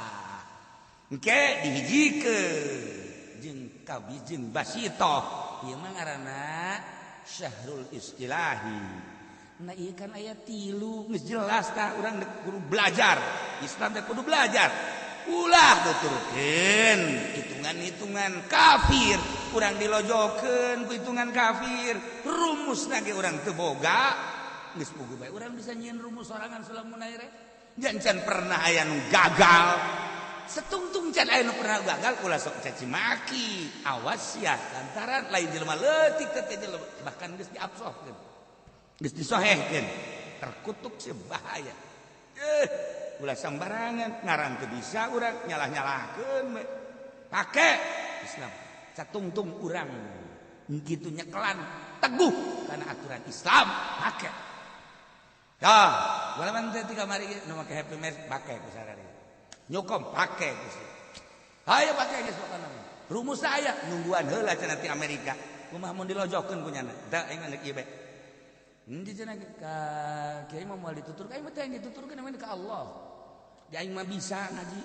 [SPEAKER 2] Engke dihijikeun jeung kabijeng basitoh. Ieu mah ngaranna syahrul istilahi. Nah ieu kan aya tilu geus jelas tah urang kudu belajar. Islam teh kudu belajar. Ulah nuturkeun hitungan-hitungan kafir, urang dilojokeun ku hitungan kafir. Rumusna ge urang teu boga. Geus puguh bae urang bisa nyieun rumus sorangan sulamun aire. Jangan pernah aya nu gagal. Setungtung can aya nu pernah gagal ulah sok caci maki. Awas ya lantaran lain jelema leutik teh jelema bahkan geus diabsohkeun. Geus disohehkeun, terkutuk sih bahaya. Ulah sambarangan ngarang teu bisa urang nyalah-nyalahkeun we. Pake Islam satungtung urang kitu nyekelan teguh kana aturan Islam pake. Tah, walaupun teh ti kamari nu make happy mask pake ku sarari. Nyukom pake geus. Hayo pake geus pokona. Rumus aya nungguan heula cenah ti Amerika. Kumaha mun dilojokeun ku nyana. Tah aing mah ieu bae. Henteu cenah ka kiai mah moal dituturkeun, aing mah teh dituturkeun namanya ka Allah. Di aing mah bisa ngaji.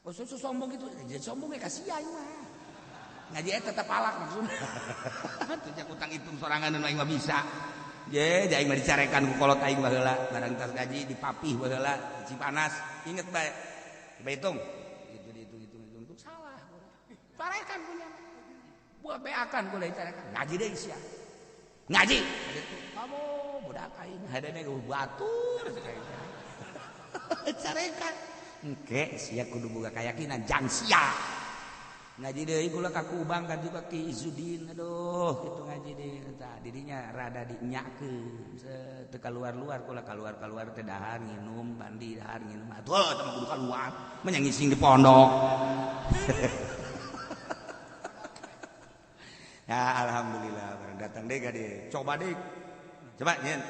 [SPEAKER 2] Oh so sombong gitu, jadi sombong ge ka sia aing mah. Ngaji eta tetep palak maksudna. Teu jak utang hitung sorangan aing mah bisa. Je, aing mah dicarekan ku kolot aing baheula, barang tas gaji dipapih baheula, di Cipanas, inget bae. Coba hitung. Gitu dihitung salah. Carekan punya. Buat beakan kula dicarekan. Ngaji deui sia. Ngaji. Kamu budak aing hadene batur carekan. Engke sia kudu boga keyakinan jang sia. Ngaji deui kula ka Kubang ka juga Ki Izudin aduh kitu ngaji deui tah didinya rada dinyakeun teu kaluar-luar kula kaluar-kaluar teh dahar nginum mandi dahar nginum atuh teh mah kudu kaluar mah ngising di pondok. Ya alhamdulillah bareng datang deui ka dieu coba deui coba nyen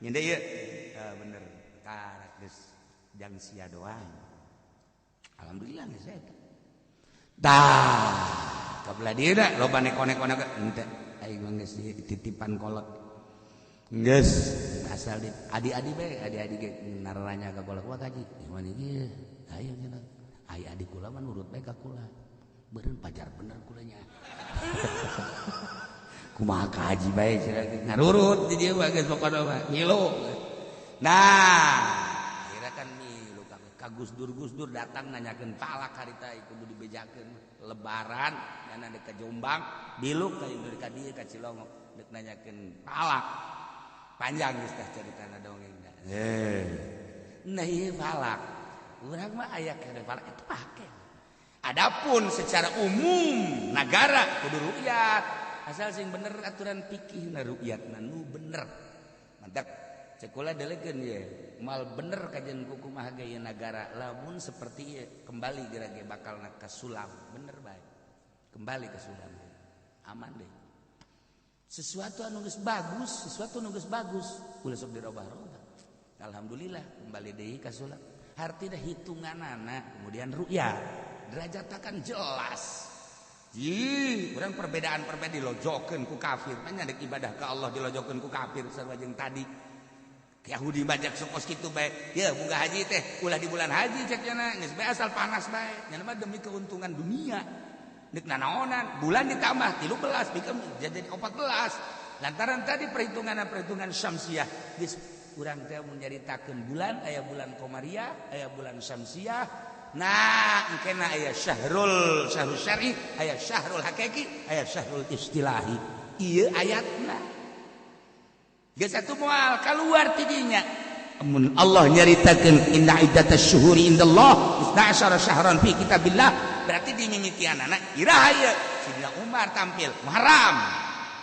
[SPEAKER 2] nyen deui ieu bener karak geus jang sia doang alhamdulillah geus eta. Tah, kabelah dieu da loba neko-neko henteu aing mah geus titipan kolot. Geus asal di adi-adi bae, adi-adi ge naranya ka kolot wah kaji. Gimana ieu? Ayo cenah. Ai adi kula mah nurut bae ka kula. Beureun pajar bener kulanya. Kumaha ka haji bae cenah ngarurut di dieu mah geus pokona mah ngilu. Nah, akhirnya kan ngilu ka Gus Dur datang nanyakeun palak harita kudu dibejakeun lebaran nyana dek ka Jombang biluk ka ieu ka dieu ka Cilongok dek nanyakeun palak panjang geus tah caritana dongeng da. Nah ieu palak urang mah aya kana palak eta pake. Adapun secara umum nagara kudu rukyat asal sing bener aturan fikih na rukyatna nu bener mantap. Sekolah delegeun ye mal bener kajian kuku mah ge nagara lamun seperti ieu kembali geura ge bakal ka sulam bener bae kembali ke sulam aman deh sesuatu anu geus bagus sesuatu anu geus bagus ulah sok dirobah-robah alhamdulillah kembali deui ka sulam hartina hitunganana kemudian ru'yah derajat kan jelas. Ih, urang perbedaan-perbedaan dilojokeun ku kafir mah nya ibadah ka Allah dilojokeun ku kafir sarua jeung tadi.
[SPEAKER 1] Yahudi bajak sokos kitu bae. Ya bunga haji teh ulah di bulan haji cek cenah geus bae asal panas bae. Nya mah demi keuntungan dunia. Deuk nanaonan bulan ditambah 13 pikeun jadi 14. Lantaran tadi perhitungan-perhitungan syamsiah geus urang teh mun nyaritakeun bulan aya bulan komariah, aya bulan syamsiah. Nah, engkena aya syahrul syar'i, aya syahrul hakiki, aya syahrul istilahi. Ieu ayatna. Geus atuh moal kaluar tidinya. Mun Allah nyaritakeun inna iddatasy syuhuri indallah 12 syahran fi kitabillah, berarti di mimitianana iraha ieu Sidina Umar tampil Muharram.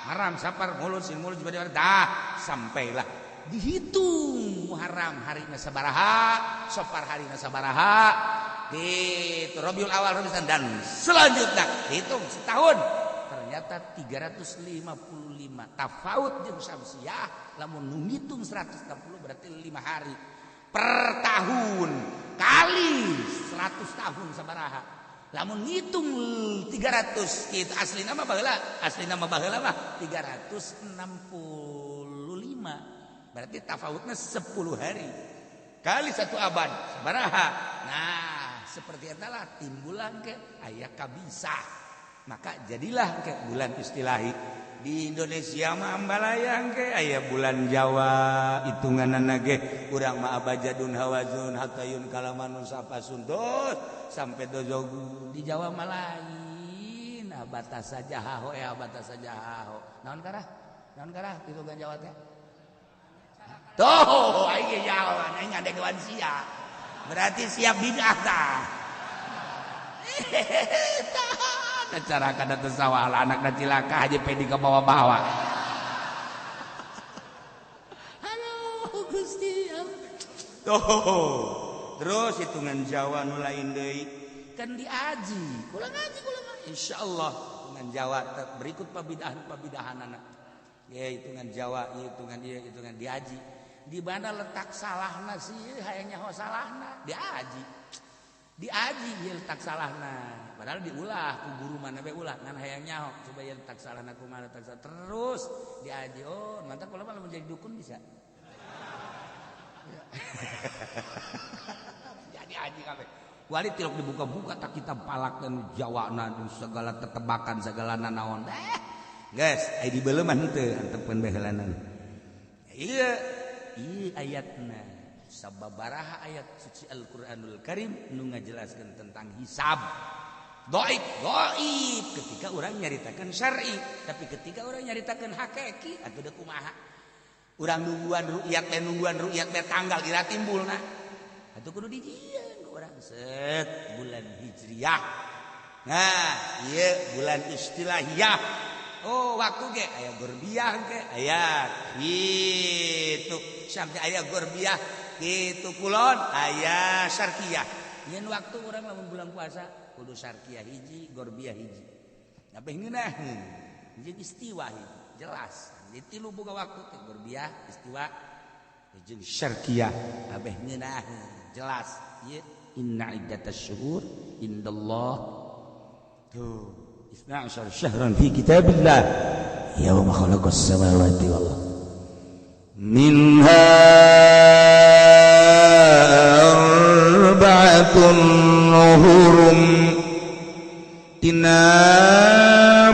[SPEAKER 1] Muharram Safar Mulud Mulud dah sampailah dihitung Muharram harina sabaraha, Safar harina sabaraha, di Rabiul Awal Rabiul dan selanjutnya hitung setahun ternyata 355 tafaut jeung syamsiah lamun nu ngitung 160 berarti 5 hari per tahun kali 100 tahun sabaraha lamun ngitung 300 kitu asli nama baheula mah 365 berarti tafautnya 10 hari kali satu abad sabaraha. Nah seperti itulah timbulan ke aya kabisa maka jadilah ke bulan istilahi di Indonesia mah ambalayang ke aya bulan Jawa hitunganana ge urang mah abajadun hawazun hatayun kalamanun sapasun dos sampai dozogu di Jawa mah lain batas saja haho ya batas saja haho naon karah hitungan Jawa teh tuh aing Jawa aing ngadegewan sia berarti siap bid'ah tah. Cara kada teu sawah anakna cilaka haji pedi ka bawa-bawa. Halo Gusti. Tuh. Terus hitungan Jawa nu lain deui kan diaji. Kula ngaji kula mah insyaallah hitungan Jawa berikut pabidahan-pabidahanana. Ya hitungan Jawa, hitungan ieu, hitungan diaji. Di mana letak salahna sih hayang nyaho salahna diaji. Diaji ieu letak salahna. Padahal diulah ku guru mana bae ulah ngan hayang nyaho supaya letak salahna kumaha letak salah terus diaji. Oh, mantap kalau malah menjadi dukun bisa. Jadi aji kabeh. Wali tilok dibuka-buka tak kita palak dan Jawana segala tetebakan segala nanaon. Guys, ai dibeuleum mah henteu antepeun bae heulanan. Ieu ieu ayatna sababaraha ayat suci Al-Qur'anul Karim nu ngajelaskeun tentang hisab. Dhaif, dhaif ketika orang nyaritakan syar'i, tapi ketika orang nyaritakan hakiki atuh deuk kumaha. Urang nungguan ru'yat teh tanggal ira timbulna. Atuh kudu dijieun ku urang set bulan Hijriah. Nah, ieu bulan istilahiyah. Oh, waktu ge aya gorbiah ge aya kitu. Sampai aya gorbiah kitu kulon aya syarqiyah. Nyeun waktu urang lamun bulan puasa kudu syarqiyah hiji, gorbiah hiji. Tapi ngeunaheun jeung istiwa hiji, jelas. Di tilu boga waktu teh gorbiah, istiwa jeung syarqiyah. Abeh ngeunaheun, jelas. Ieu inna iddatasy syuhur indallah. Tuh, 12 syahran fi kitabillah yauma khalaqas samawati wal ardh. Minha arba'atun hurum tina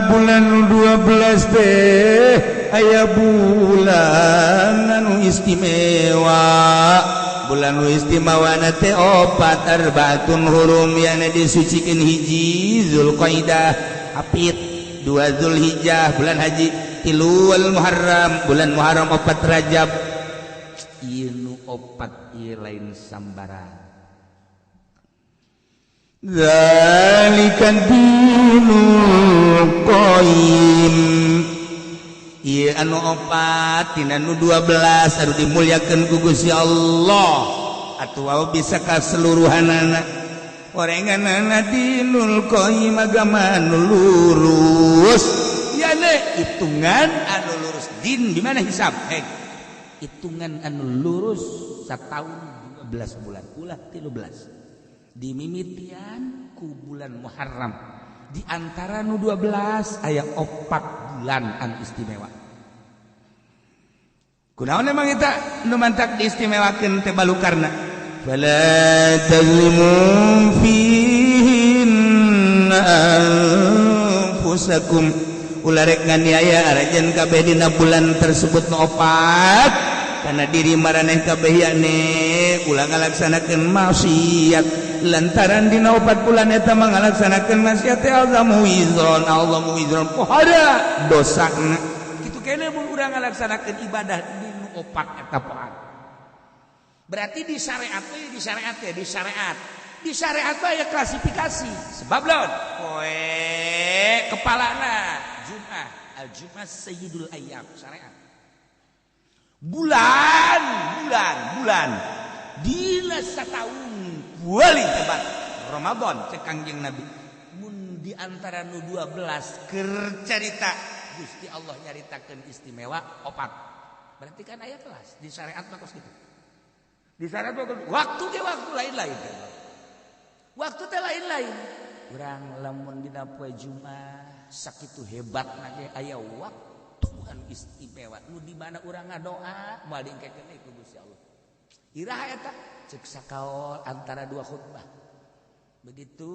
[SPEAKER 1] bulan 12 teh aya bulan anu istimewa bulan nu istimewana teh opat arbaatun hurum yana disucikeun hiji Zulqaidah apit dua Zulhijjah bulan haji tilu wal Muharram bulan Muharram opat Rajab ieu nu opat ieu lain sambaran. Zalika dinul qayyim ieu anu opat tina nu 12 anu dimulyakeun ku Gusti Allah atuh bisa kaseluruhanana orenganana dinul qayyim agama anu lurus yane hitungan anu lurus din di mana hisab heg hitungan anu lurus setahun 12 bulan ulah 13 dimimitian ku bulan Muharram di antara nu 12 aya 4 bulan anu istimewa.
[SPEAKER 2] Kunaon emang eta nu mantak diistimewakeun teh balukarna? Fala tazlimu fihinna anfusakum. Ulah rek nganiaya aranjeun kabeh dina bulan tersebut nu opat kana diri maraneh kabeh yakni ulah ngalaksanakeun maksiat lantaran dina opat bulan eta mah ngalaksanakeun maksiat teh azamu wizron azamu wizron pohara dosana kitu kene mun urang ngalaksanakeun ibadah di nu opat eta poat. Berarti di syariat we di syariat ya di syariat. Di syariat we aya klasifikasi. Sebab lawan poe kepalana Jumat, al-Jumat sayyidul ayyam syariat. Bulan, bulan, bulan. Dina sataun paling hebat Ramadan cek Kangjeng Nabi. Mun di antara nu 12 keur carita Gusti Allah nyaritakeun istimewa opat. Berarti kan aya kelas di syariat mah kos kitu. Di syariat mah waktu ge waktu lain-lain. Waktu teh lain-lain. Urang lamun dina poe Jumat sakitu hebatna ge aya waktu anu istimewa nu di mana urang ngadoa moal diengkekeun ku Gusti Allah. Iraha eta cek sakaol antara dua khutbah. Begitu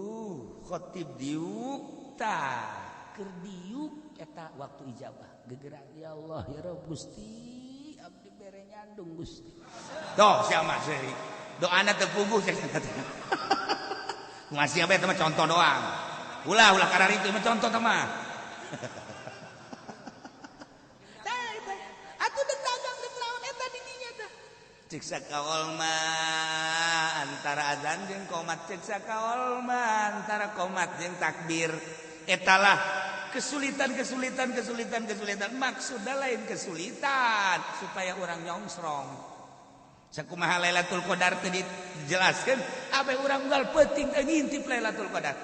[SPEAKER 2] khotib diuk tah keur diuk eta waktu ijabah. Gegerang ya Allah ya Rabb Gusti abdi bere nyandung Gusti. Tuh sia mah seuri. Doana teu puguh cek masih apa eta mah contoh doang. Ulah ulah kararitu mah contoh teh mah. Tah eta atuh deuk dagang deuk naon eta di dinya tah. Cek sakaol mah antara azan jeung qomat, cek sakaol mah antara qomat jeung takbir. Etalah kesulitan kesulitan kesulitan kesulitan. Maksudna lain kesulitan supaya urang nyongsrong. Sakumaha Lailatul Qadar teh dijelaskeun, abe urang unggal peuting teh ngintip Lailatul Qadar.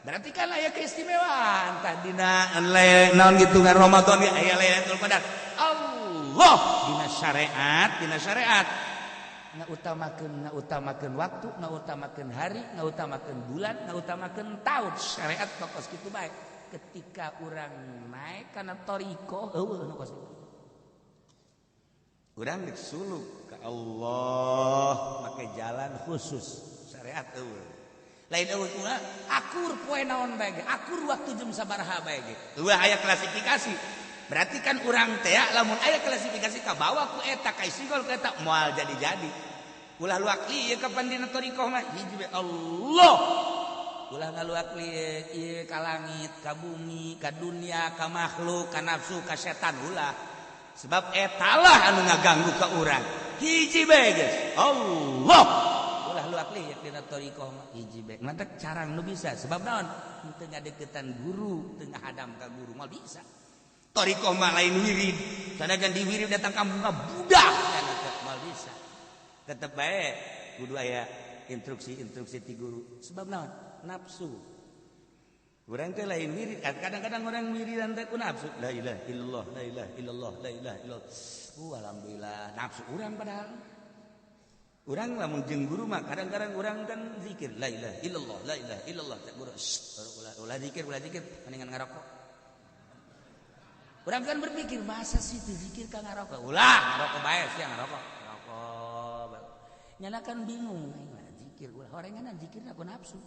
[SPEAKER 2] Berarti kan aya keistimewaan tah dina naon gitu ngan Ramadan ge aya Lailatul Qadar. Allah dina syariat ngautamakeun waktu, ngautamakeun hari, ngautamakeun bulan, ngautamakeun taun. Syariat kos kitu bae. Ketika urang naik kana thariqah eueuh nu kos kitu. Urang geus suluk ka Allah make jalan khusus syariat eueuh. Lain eueuh kumaha akur poe naon bae ge, akur waktu jam sabaraha bae ge. Eueuh aya klasifikasi. Berarti kan urang teh lamun aya klasifikasi ka bawa ku eta ka isigol ku eta moal jadi-jadi. Ulah luak ieu kapan dina thariqah mah hiji bae Allah. Ulah ngaluak ieu ka langit, ka bumi, ka dunia, ka makhluk, ka nafsu, ka setan ulah. Sebab etalah anu ngaganggu ka urang. Hiji bae geus. Allah. Ulah luak lieur dina thariqah mah hiji bae. Mantak carang nu bisa sebab naon? Teu ngadeukeutan guru, teu ngahadam ka guru moal bisa. Thariqah mah lain wirid. Sanajan di wirid datang kampung ka budak moal bisa. Tetep bae kudu aya instruksi-instruksi ti guru. Sebab naon? Nafsu. Urang teh lain wirid, kadang-kadang orang wiridan teh ku nafsu. La ilaha illallah, la ilaha illallah, la ilaha illallah. Alhamdulillah, nafsu urang padahal. Urang lamun jeung guru mah kadang-kadang urang kan zikir la ilaha illallah, la ilaha illallah. Cek guru, ulah zikir, mendingan ngarokok. Urang kan berpikir, masa sih teu zikir ka ngarokok? Ulah, ngarokok bae sia ngarokok. Ngarokok. Nyana kan bingung, zikir ulah horengan zikirna ku nafsu.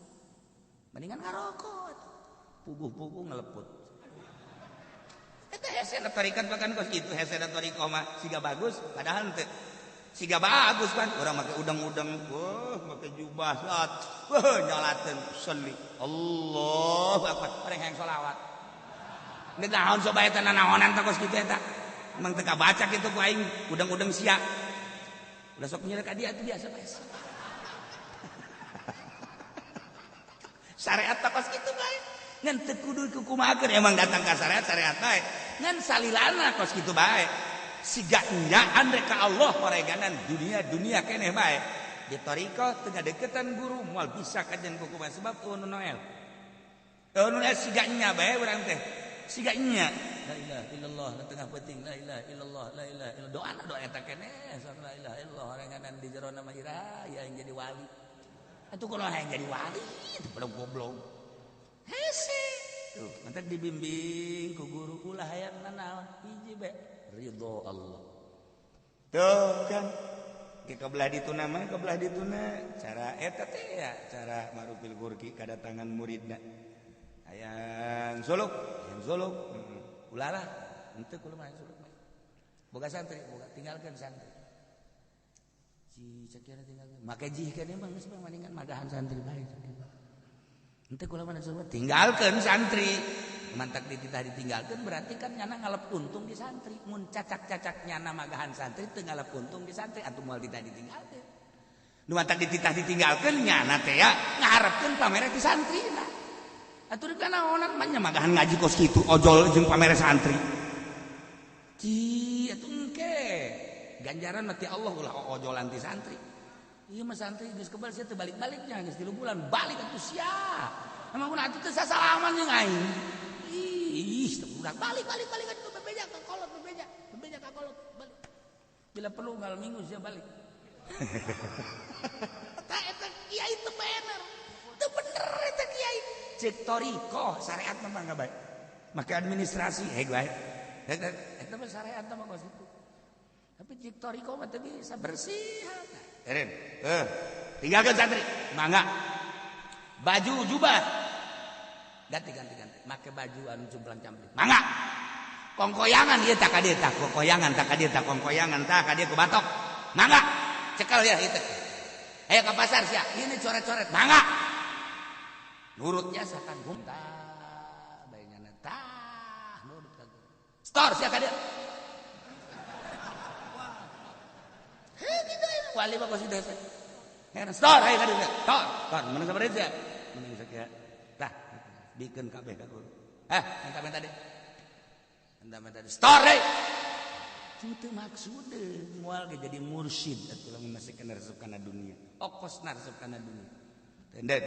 [SPEAKER 2] Mendingan ngarokok. Puguh-puguh ngeleput. Eta hesena tarikat bahkan kos kitu hesena thariqah mah siga bagus padahal teu siga bagus kan urang make udang-udang wah make jubah salat wah nyalateun sholli Allahu akbar bareng hayang sholawat. Deuk naon coba eta nanaonan teh kos kitu eta. Emang teu kabaca kitu ku aing udang-udang sia. Ulah sok nyieun ka dia atuh biasa bae. Syariat teh kos kitu bae. Ngan teu kudu kukumahakeun emang datang ka syariat syariat bae. Ngan salilana kos kitu bae. Siga nyaan rek ka Allah horeganan dunia-dunia keneh bae. Di thariqah teu ngadeukeutan guru moal bisa kajen kukumaha sebab eueuh nu noel. Eueuh nu noel siga nya bae urang teh. Siga nya. La ilaha illallah na tengah peuting la ilaha illallah la ilaha illallah. Doana doa eta keneh sok la ilaha illallah horeganan di jero nama ira ya yang jadi wali. Atuh kunaon hayang jadi wali teu pada goblok. Hese. Tuh, mantak dibimbing ku guru ulah hayang nanaon hiji bae ridho Allah. Tuh kan ke kebelah dituna mah kebelah dituna cara eta teh ya cara marupil kurki kadatangan muridna hayang suluk ulah lah henteu kula mah suluk boga santri boga tinggalkeun santri si sakieu tinggalkeun make jihkeun emang geus mah maningan magahan santri bae henteu kula mah suluk tinggalkeun santri mantak dititah ditinggalkan berarti kan nyana ngalep untung di santri mun cacak-cacak nyana magahan santri teu ngalep untung di santri atuh moal dititah ditinggalkeun nu mantak dititah ditinggalkeun nyana teh ya ngaharepkeun pamere ti santri na atuh rek naonan mah nya magahan ngaji kos kitu ojol jeung pamere santri ci atuh engke ganjaran mah ti Allah ulah ojolan ti santri ieu mah santri geus kebal sia teu balik-baliknya geus 3 bulan balik atuh sia emang mun atuh teu sasalaman jeung aing. Ih, budak balik balik balik kan bebeja ka kolot bebeja, bebeja ka kolot balik. Bila perlu ngal minggu sia balik. Eta eta kiai teu bener. Teu bener eta kiai. Cek torikoh syariat mah mangga bae. Make administrasi heg bae. Eta mah syariat mah kos kitu. Tapi cek torikoh mah teu bisa bersih. Eren, tinggalkeun santri, mangga. Baju jubah ganti ganti ganti make baju anu cumplang-campling mangga kongkoyangan ieu tak ka dieu tah kongkoyangan tak ka dieu tah kongkoyangan tah ka dieu ku batok mangga cekel ya ieu teh ayo ka pasar sia ini coret-coret mangga nurut jasa kan tah bae nyana tah nurut ka store sia ka dieu heuh kitu wali mah kos desa heran store ayo ka dieu tor tor menang sabaraha sia menang sakieu tah bikin kabeh ka guru. Minta-minta deh. Minta-minta deh. Store deh. Itu maksudnya moal ge jadi mursyid atuh lamun masih kana resep kana dunia. Okosna resep kana dunia. Tenden.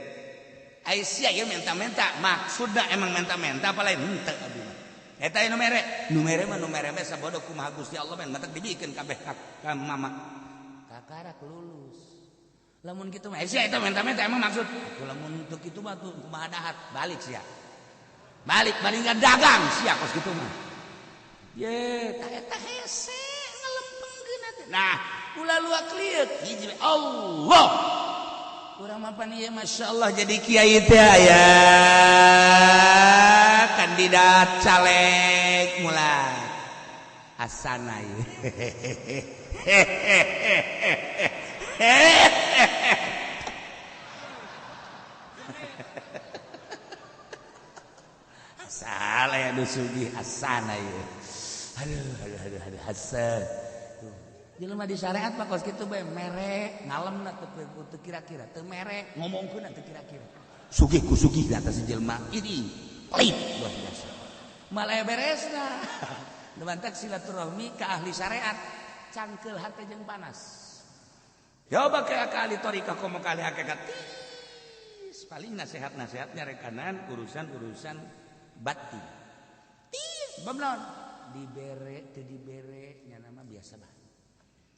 [SPEAKER 2] Ai sia ieu minta-minta, maksudna emang minta-minta apa lain henteu abdi mah. Eta nu mere, nu mere mah nu mere mah sabodo kumaha Gusti Allah men matak dibikeun kabeh ka mama. Kakarak lulus. Lamun kitu mah sia eta minta-minta emang maksud atuh lamun teu kitu mah tuh kumaha dahar balik sia balik bandingkan dagang sia kos kitu mah ye tah eta hese ngalempengkeun atuh nah ulah luak lieuk hiji Allah urang mah pan ieu masyaallah jadi kiai teh aya kandidat caleg mulai asana ieu salah ya sugih asana ieu. Aduh aduh aduh aduh hasan. Jelema di syariat mah kos kitu bae mere ngalemna teu kira-kira teu mere ngomongkeun teu kira-kira. Sugih ku sugih di atas jelema ini pelit luar biasa. Malah beresna. Nu mantak silaturahmi ka ahli syariat cangkeul hate jeung panas. Coba ke ahli thariqah komo ka ahli hakikat. Tis paling nasihat-nasihatnya rekanan urusan-urusan batin. Tis bab dibere teu dibere nya nama biasa bah.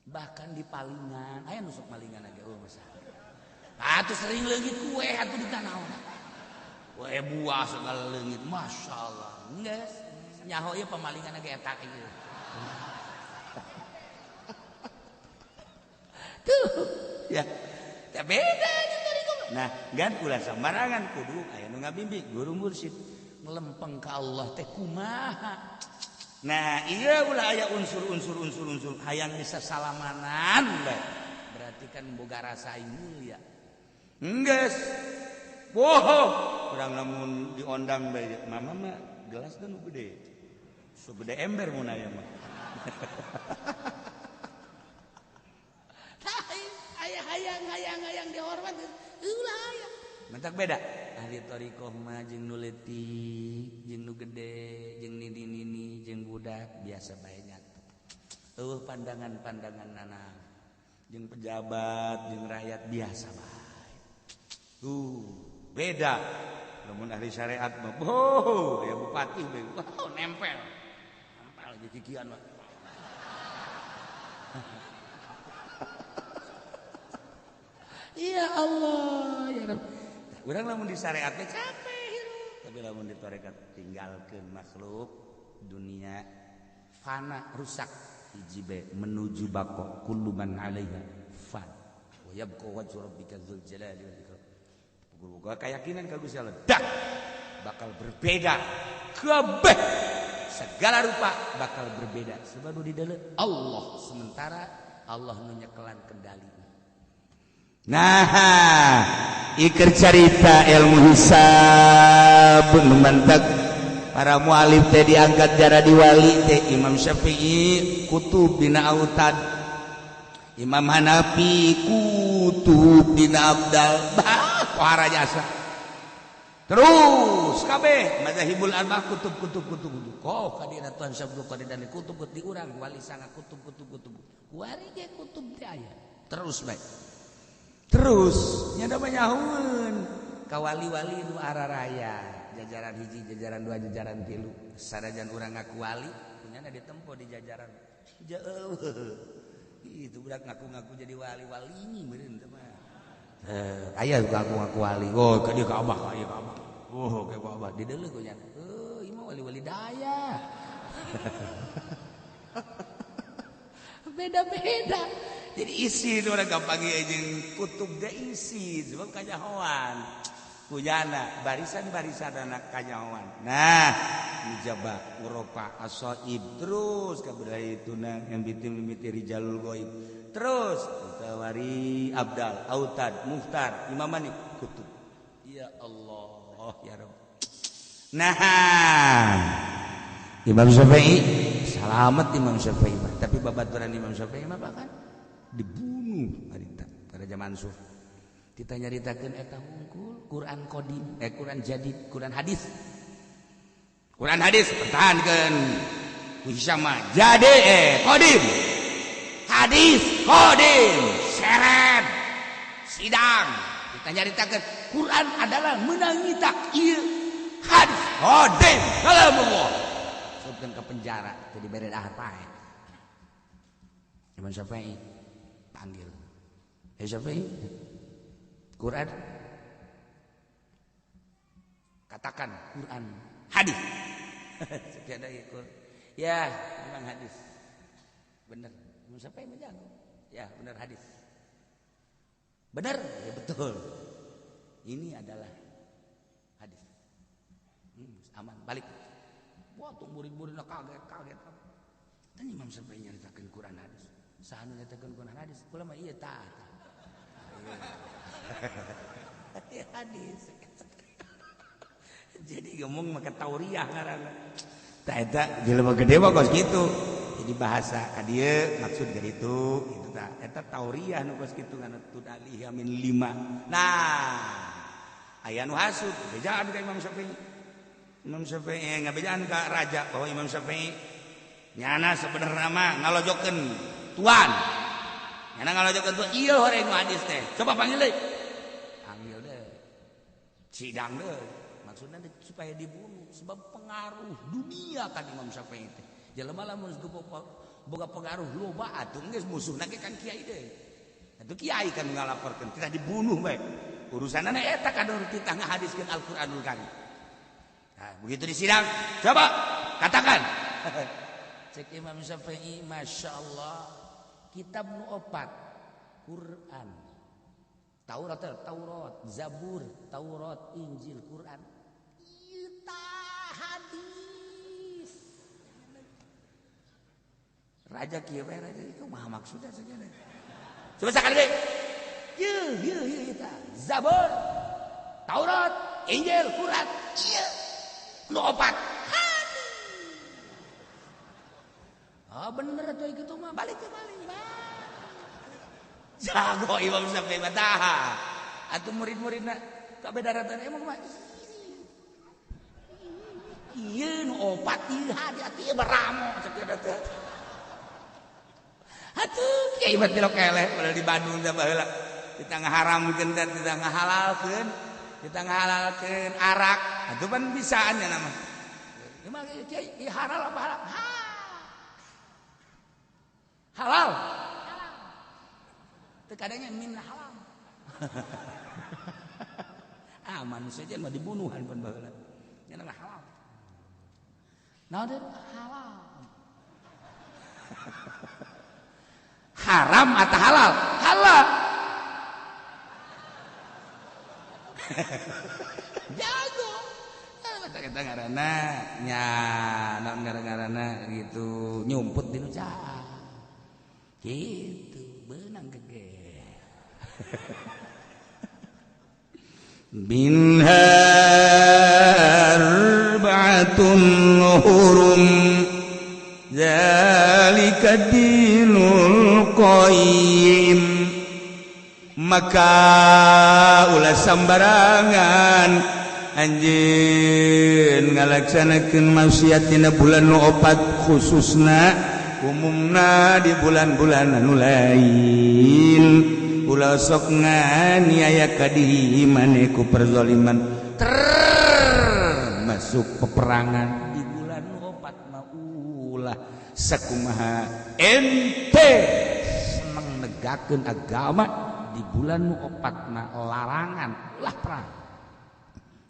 [SPEAKER 2] Bahkan di palingan aya nu sok malingan ge eueuh masa. Atuh sering leungit kue atuh di tanaon. Kue buah segala leungit masyaallah. Geus nyaho ieu pamalingan ge eta ieu. Tuh ya teh beda jeung thariqah. Nah, gan ulah sembarangan kudu aya nu ngabimbing guru mursyid ngelempeng ka Allah teh kumaha. Nah, iya ulah aya unsur-unsur unsur-unsur hayang bisa salamanan bae. Berarti kan boga rasa mulia. Enggeus. Boho, urang lamun diondang bae mama mah gelas nu gede. Segede ember mun aya mah. Aya hayang-hayang dihormat ulah aya. Mentak beda. Ahli thariqah mah jeung nu leutik, jeung nu gede, jeung nini-nini, jeung budak biasa bae nyatu. Eueuh pandangan-pandangan nana jeung pejabat, jeung rakyat biasa bae. Beda. Lamun ahli syariat mah, oh, ya bupati bae. Oh, nempel. Nempel jeung kikian mah. Ya Allah, ya Rabb. Urang lamun di syariat teh capek hirup, tapi lamun di tarekat tinggalkeun makhluk dunia fana rusak.
[SPEAKER 1] Hiji be menuju bako kullu man 'alaiha fan wa yabqa wajhu rabbika dzul jalali wal ikram. Boga keyakinan ka Gusti Allah dak bakal berbeda kabeh segala rupa bakal berbeda sebab di dalam Allah sementara Allah nu nyekelan kendali.
[SPEAKER 2] Nah, iker carita ilmu hisab nu mantak para mualif teh diangkat jara diwali teh. Imam Syafi'i kutub dina autad, Imam Hanafi kutub dina abdal, bah pohara jasa terus kabeh mazahibul arba'ah kutub kutub kutub kutub. Kok kadina Tuhan Syabdul Qadir dan kutub di urang wali sanga kutub kutub kutub kuari ge kutub teh aya terus bae terus nya da banyahueun ka wali-wali nu araraya jajaran hiji, jajaran dua, jajaran tilu. Sanajan urang ngaku wali punyana ditempo di jajaran jauh itu budak ngaku-ngaku jadi wali-wali ini meureun teh mah. Aya ngaku-ngaku wali, oh ka dieu ka abah, ka ieu ka abah, oh ka abah di deuleu ku nyana, heuh ieu mah wali-wali daya. Beda-beda jadi isi itu orang gampang jeung kutub teh isi sebab kanyahoan kujana barisan-barisan anak kanyahoan. Nah, nijabah Eropa asoib terus kabeh itu yang bitin mimiti rijalul goib terus tawari abdal autad muhtar imamani kutub. Ya Allah ya Rabb. Nah, Imam Syafi'i selamat Imam Syafi'i, tapi babaturan Imam Syafi'i mah bahkan dibunuh harita pada zaman Mansur. Kita nyaritakeun eta hungkul Quran qadim, Quran jadid, Quran hadis. Quran hadis pertahankeun ku Hisam mah jadi qadim. Hadis qadim seret sidang. Kita nyaritakeun Quran adalah menangi tak ieu hadis qadim kalamullah. Masukkeun ke penjara teu dibere dahar pae. Imam Syafi'i panggil. Syafi'i, Quran katakan Quran hadis. Ya memang hadis bener. Imam Syafi'i menjago ya bener hadis bener ya betul ini adalah hadis. Aman balik. Wah tuh murid-muridna kaget-kaget. Dan Imam Syafi'i nyaritakeun Quran hadis. Saha nu nyaritakeun Quran hadis? Kula mah ieu tah. Hadis. Jadi ngomong make tauriah ngaranna. Tah eta jelema gede mah kos kitu. Jadi bahasa ka dieu maksud ka ditu kitu tah. Eta tauriah nu kos kitu ngan tudalih min lima. Nah, aya nu hasud bejaan ka Imam Syafi'i. Imam Syafi'i ngabejaan ka raja bahwa Imam Syafi'i nyana sebenarnya mah ngalojokeun tuan. Nyana ngalojokeun tuan ieu horeng hadis teh. Coba panggil deui. Panggil deh. Sidang deh. Maksudnya supaya dibunuh sebab pengaruh dunia kan Imam Syafi'i teh. Jelema lamun boga pengaruh loba atuh geus musuhna ge kan kiai deh. Atuh kiai kan ngalaporkeun titah dibunuh bae. Urusanana eta kadon titah ngahadiskeun Al-Qur'anul Karim. Nah, begitu di sidang, coba katakan. Cek Imam Syafi'i, Masya Allah, kitab nu opat, Quran, Taurat, Taurat, Zabur, Taurat, Injil, Quran, kita hadis. Raja kieu bae raja itu mah maksudnya saja. Coba sekali deui. Yeuh, yeuh, yeuh eta. Zabur, Taurat, Injil, Quran, ieu. Nu opat hadis. Ah bener atuh kitu mah balik ke balik. Jago Imam Syafi'i mah tah. Atuh murid-muridna kabeh daratan emang mah ieu nu opat ieu hadis atuh ieu beramo cek teh. Atuh kiai mah tilok eleh padahal di Bandung teh baheula kita ngaharamkeun teh kita ngahalalkeun. Kita ngahalalkeun arak atuh pan bisaan nya nama. Emang kiai halal apa haram? Halal. Halal. Teu kadanya min halal. Ah manusia mah dibunuhan pan baheula. Nya nama halal. Naon halal.
[SPEAKER 1] Haram atau halal? Halal. Jago. Kita ngaranna nya naon ngaranna gitu nyumput di nu caah. Gitu beunang gege.
[SPEAKER 2] Minha arba'atun hurum zalika dinul qayyim. Maka ulah sambarangan anjeun ngalaksanakeun maksiat dina bulan nu opat khususna umumna di bulan-bulan anu lain. Ulah sok nganiaya ka diri maneh ku perzaliman termasuk peperangan di bulan nu opat mah ulah sakumaha ente seneng negakeun agama di bulan nu opat mah larangan ulah perang.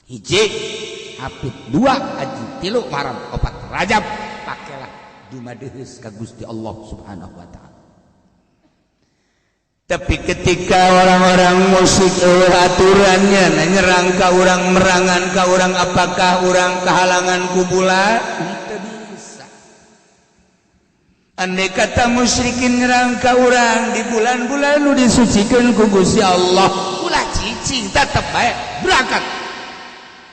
[SPEAKER 2] Hiji hapit dua aji tilu maram opat Rajab pakailah dumadeheus ka Gusti Allah Subhanahu wa taala. Tapi ketika orang-orang musyrik aturannya nyerang ka urang merangan ka urang apakah urang kehalangan ku bulan? Teu bisa. Andai kata musyrikin nyerang ka urang di bulan-bulan nu disucikeun ku Gusti Allah,
[SPEAKER 1] ulah cicing tetep bae berangkat.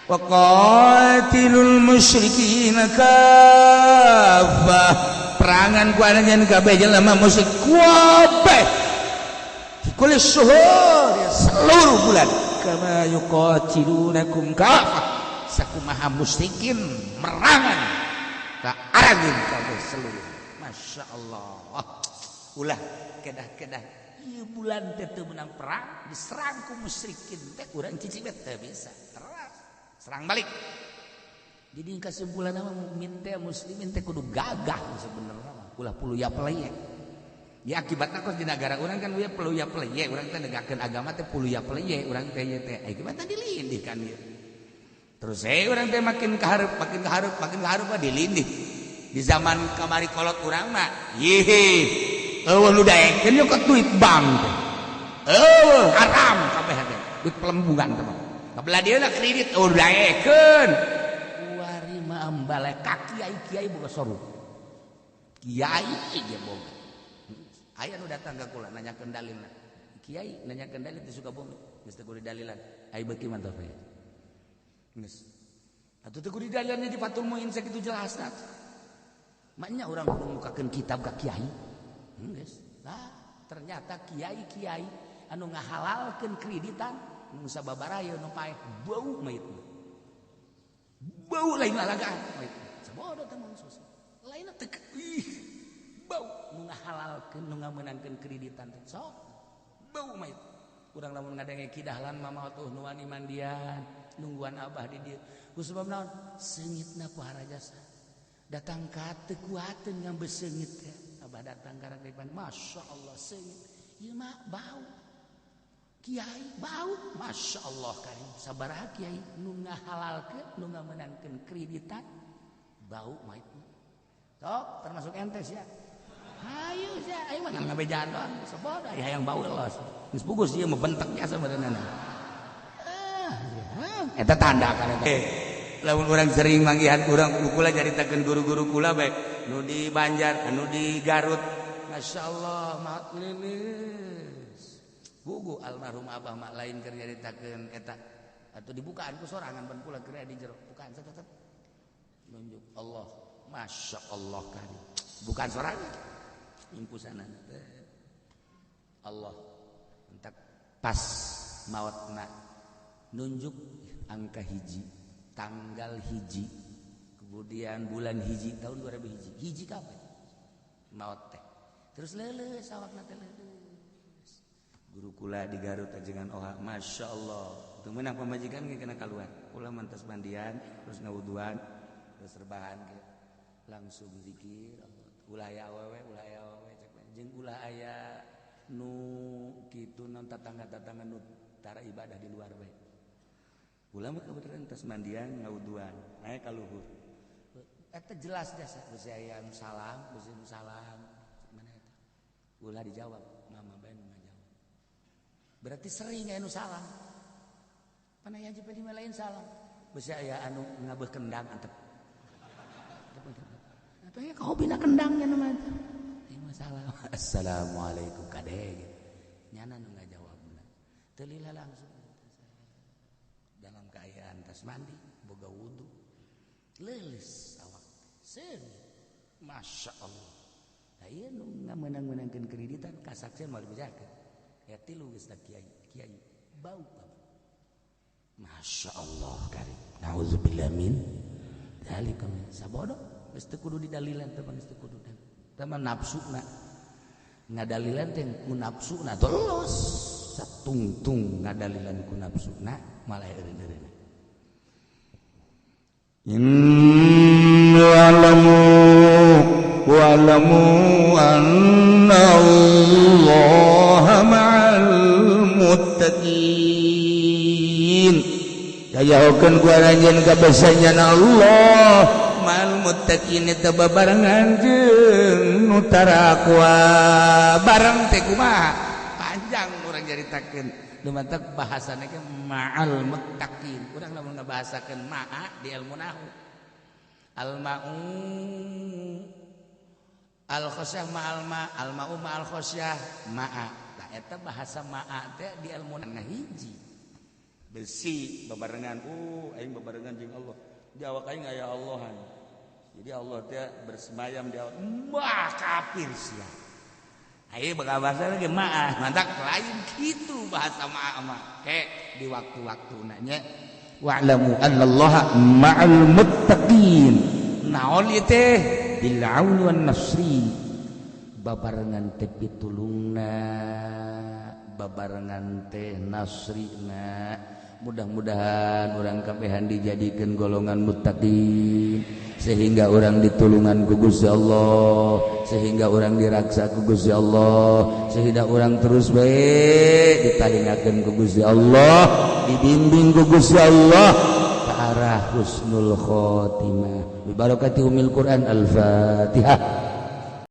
[SPEAKER 2] Wa qatilul musyrikin kafah, perangan ku anjeun kabeh jelema musyrik kabeh kulis suhur
[SPEAKER 1] seluruh bulan kama yuqatilunakum kafah sakumaha musyrikin merangan ka aranjeun kabeh seluruh. Masya Allah ulah kedah-kedah ieu bulan teh teu meunang perang diserang ku musyrikin teh urang cicing teh bisa terus serang balik. Jadi kesimpulan mah mukmin teh muslimin teh kudu gagah sebenarnya mah ulah puluya peleye. Ya akibatna kos di negara urang kan we peluya peleye urang teh negakeun agama teh puluya peleye urang teh ieu teh akibatna dilindih kan ieu. Terus urang teh makin kahareup makin kahareup makin kahareup mah dilindih. Di zaman kamari kolot urang mah yih eueuh nu daekeun nyokot duit bank teh. Eueuh haram kabeh teh duit pelembungan teh mah. Kabelah dieuna kredit eueuh daekeun. Kuari mah ambale ka kiai-kiai boga soru. Kiai ge boga. Aya nu datang ka kula nanyakeun dalilna. Kiai nanyakeun dalil teh Sukabumi, geus teu kudu dalilan. Ai beuki mah teh. Geus. Atuh teu kudu dalilan di Fathul Muin sakitu jelasna. Maknya urang kudu mukakeun kitab ka kiai. Geus. Lah, ternyata kiai-kiai anu ngahalalkeun kreditan nu sababaraha nu paeh bau mayit. Bau lain lalagaan mayit. Sabodo teh mangsos. Lainna teh ih bau nu ngahalalkeun nu ngamenangkeun kreditan teh sok bau mayit. Urang lamun ngadenge kidahlan mama tuh nu wani mandian nungguan abah di dieu. Ku sebab naon? Seungitna pohara jasa. Datang ka teu kuateun ngambe seungit teh. Abah datang ka depan, Masya Allah seungit. Ieu mah bau. Kiai bau, Masya Allah karim. Sabaraha kiai nu ngahalalkeun nu ngamenangkeun kreditan bau mayit. Sok termasuk ente sia. Hayu sia, ayo mah ngabejaan doang, sabodo aya hayang bau los. Geus pugus ieu mah bentek jasa meureunana. Eta tanda kan eta.
[SPEAKER 2] Lamun urang sering manggihan urang kula caritakeun guru-guru kula bae nu di Banjar, anu di Garut.
[SPEAKER 1] Masya Allah, maot lilis. Gugu almarhum abah mak lain keur nyaritakeun eta. Atuh dibukaan ku sorangan ban kula keur di jero. Bukaan tetep nunjuk Allah. Masya Allah karim. Bukan sorangan. Impusanana teh. Allah entak pas maotna nunjuk angka hiji, tanggal hiji, kemudian bulan hiji tahun 2000 hiji, hiji kapan maot teh. Terus leuleus awakna teh leuleus.
[SPEAKER 2] Guru kula di Garut ajengan oha, Masya Allah. Teu meunang pamajikan ge kena kaluar. Kula mantas mandian, terus ngawuduan, terus rebahan ge. Langsung zikir Allah. Ulah aya awewe, ulah aya awewe cek jeung ulah aya nu kitu non tatangga-tatangga nu tara ibadah di luar bae. Ulah mah kebetulan tas mandian ngawuduan, naik ka luhur.
[SPEAKER 1] Eta jelas jasa bisi aya nu salam, bisi nu salam. Mana eta? Ulah dijawab, mama bae nu ngajawab. Berarti sering aya nu salam. Pan aya Haji Pedi mah lain salam. Besi aya anu ngabeuh kendang antep. Atau ya kahobina kendangnya nama itu. Ieu mah salam. Assalamualaikum kade. Nyana nu ngajawabna. Teu lila langsung dalam keadaan tas mandi, boga wudu. Leuleus awak. Seungit. Masya Allah. Nah, ieu nu ngamenang-menangkeun kreditan kasaksian moal dibejakeun. Ya tilu geus da kiai, kiai bau bapak. Masya Allah karim. Nauzubillah min dzalika min sabodo. Geus teu kudu didalilan teh geus teu kudu. Teh mah nafsuna. Ngadalilan teh ku nafsuna terus satungtung ngadalilan ku nafsuna malah eureun-eureun.
[SPEAKER 2] Wa'lamu wa'lamu anna Allah ma'al muttaqin. Kayahokeun ku aranjeun kabeh Allah ma'al muttaqin eta babarengan jeung nu tarakwa.
[SPEAKER 1] Bareng teh kumaha? Panjang urang caritakeun. Lumantak bahasana ge ma'al muttaqin. Urang lamun ngabahasakeun ma'a di ilmu nahwu. Al ma'u al khosyah ma'al ma, al ma'u ma'al khosyah ma'a. Tah eta bahasa ma'a teh di ilmu nahwu hiji.
[SPEAKER 2] Besi babarengan, aing babarengan jeung Allah. Di awak aing aya Allahan. Jadi Allah teh bersemayam di awak.
[SPEAKER 1] Wah, kafir sia. Ayo bakal bahasa lagi ma'a, mantak lain gitu bahasa ma'a mah. Kayak di waktu-waktu nanya
[SPEAKER 2] wa'lamu annallaha ma'al muttaqin.
[SPEAKER 1] Naon ieu teh? Bil auni wan nasri. Babarengan teh pitulungna, babarengan teh nasrina. Mudah-mudahan urang kabehan dijadikeun golongan muttaqin sehingga orang ditulungan ku Gusti Allah, sehingga orang diraksa ku Gusti Allah, sehingga orang terus bae ditalingakeun ku Gusti Allah, dibimbing ku Gusti Allah ke arah husnul khotimah. Bi barakati umil Quran. Al-Fatihah.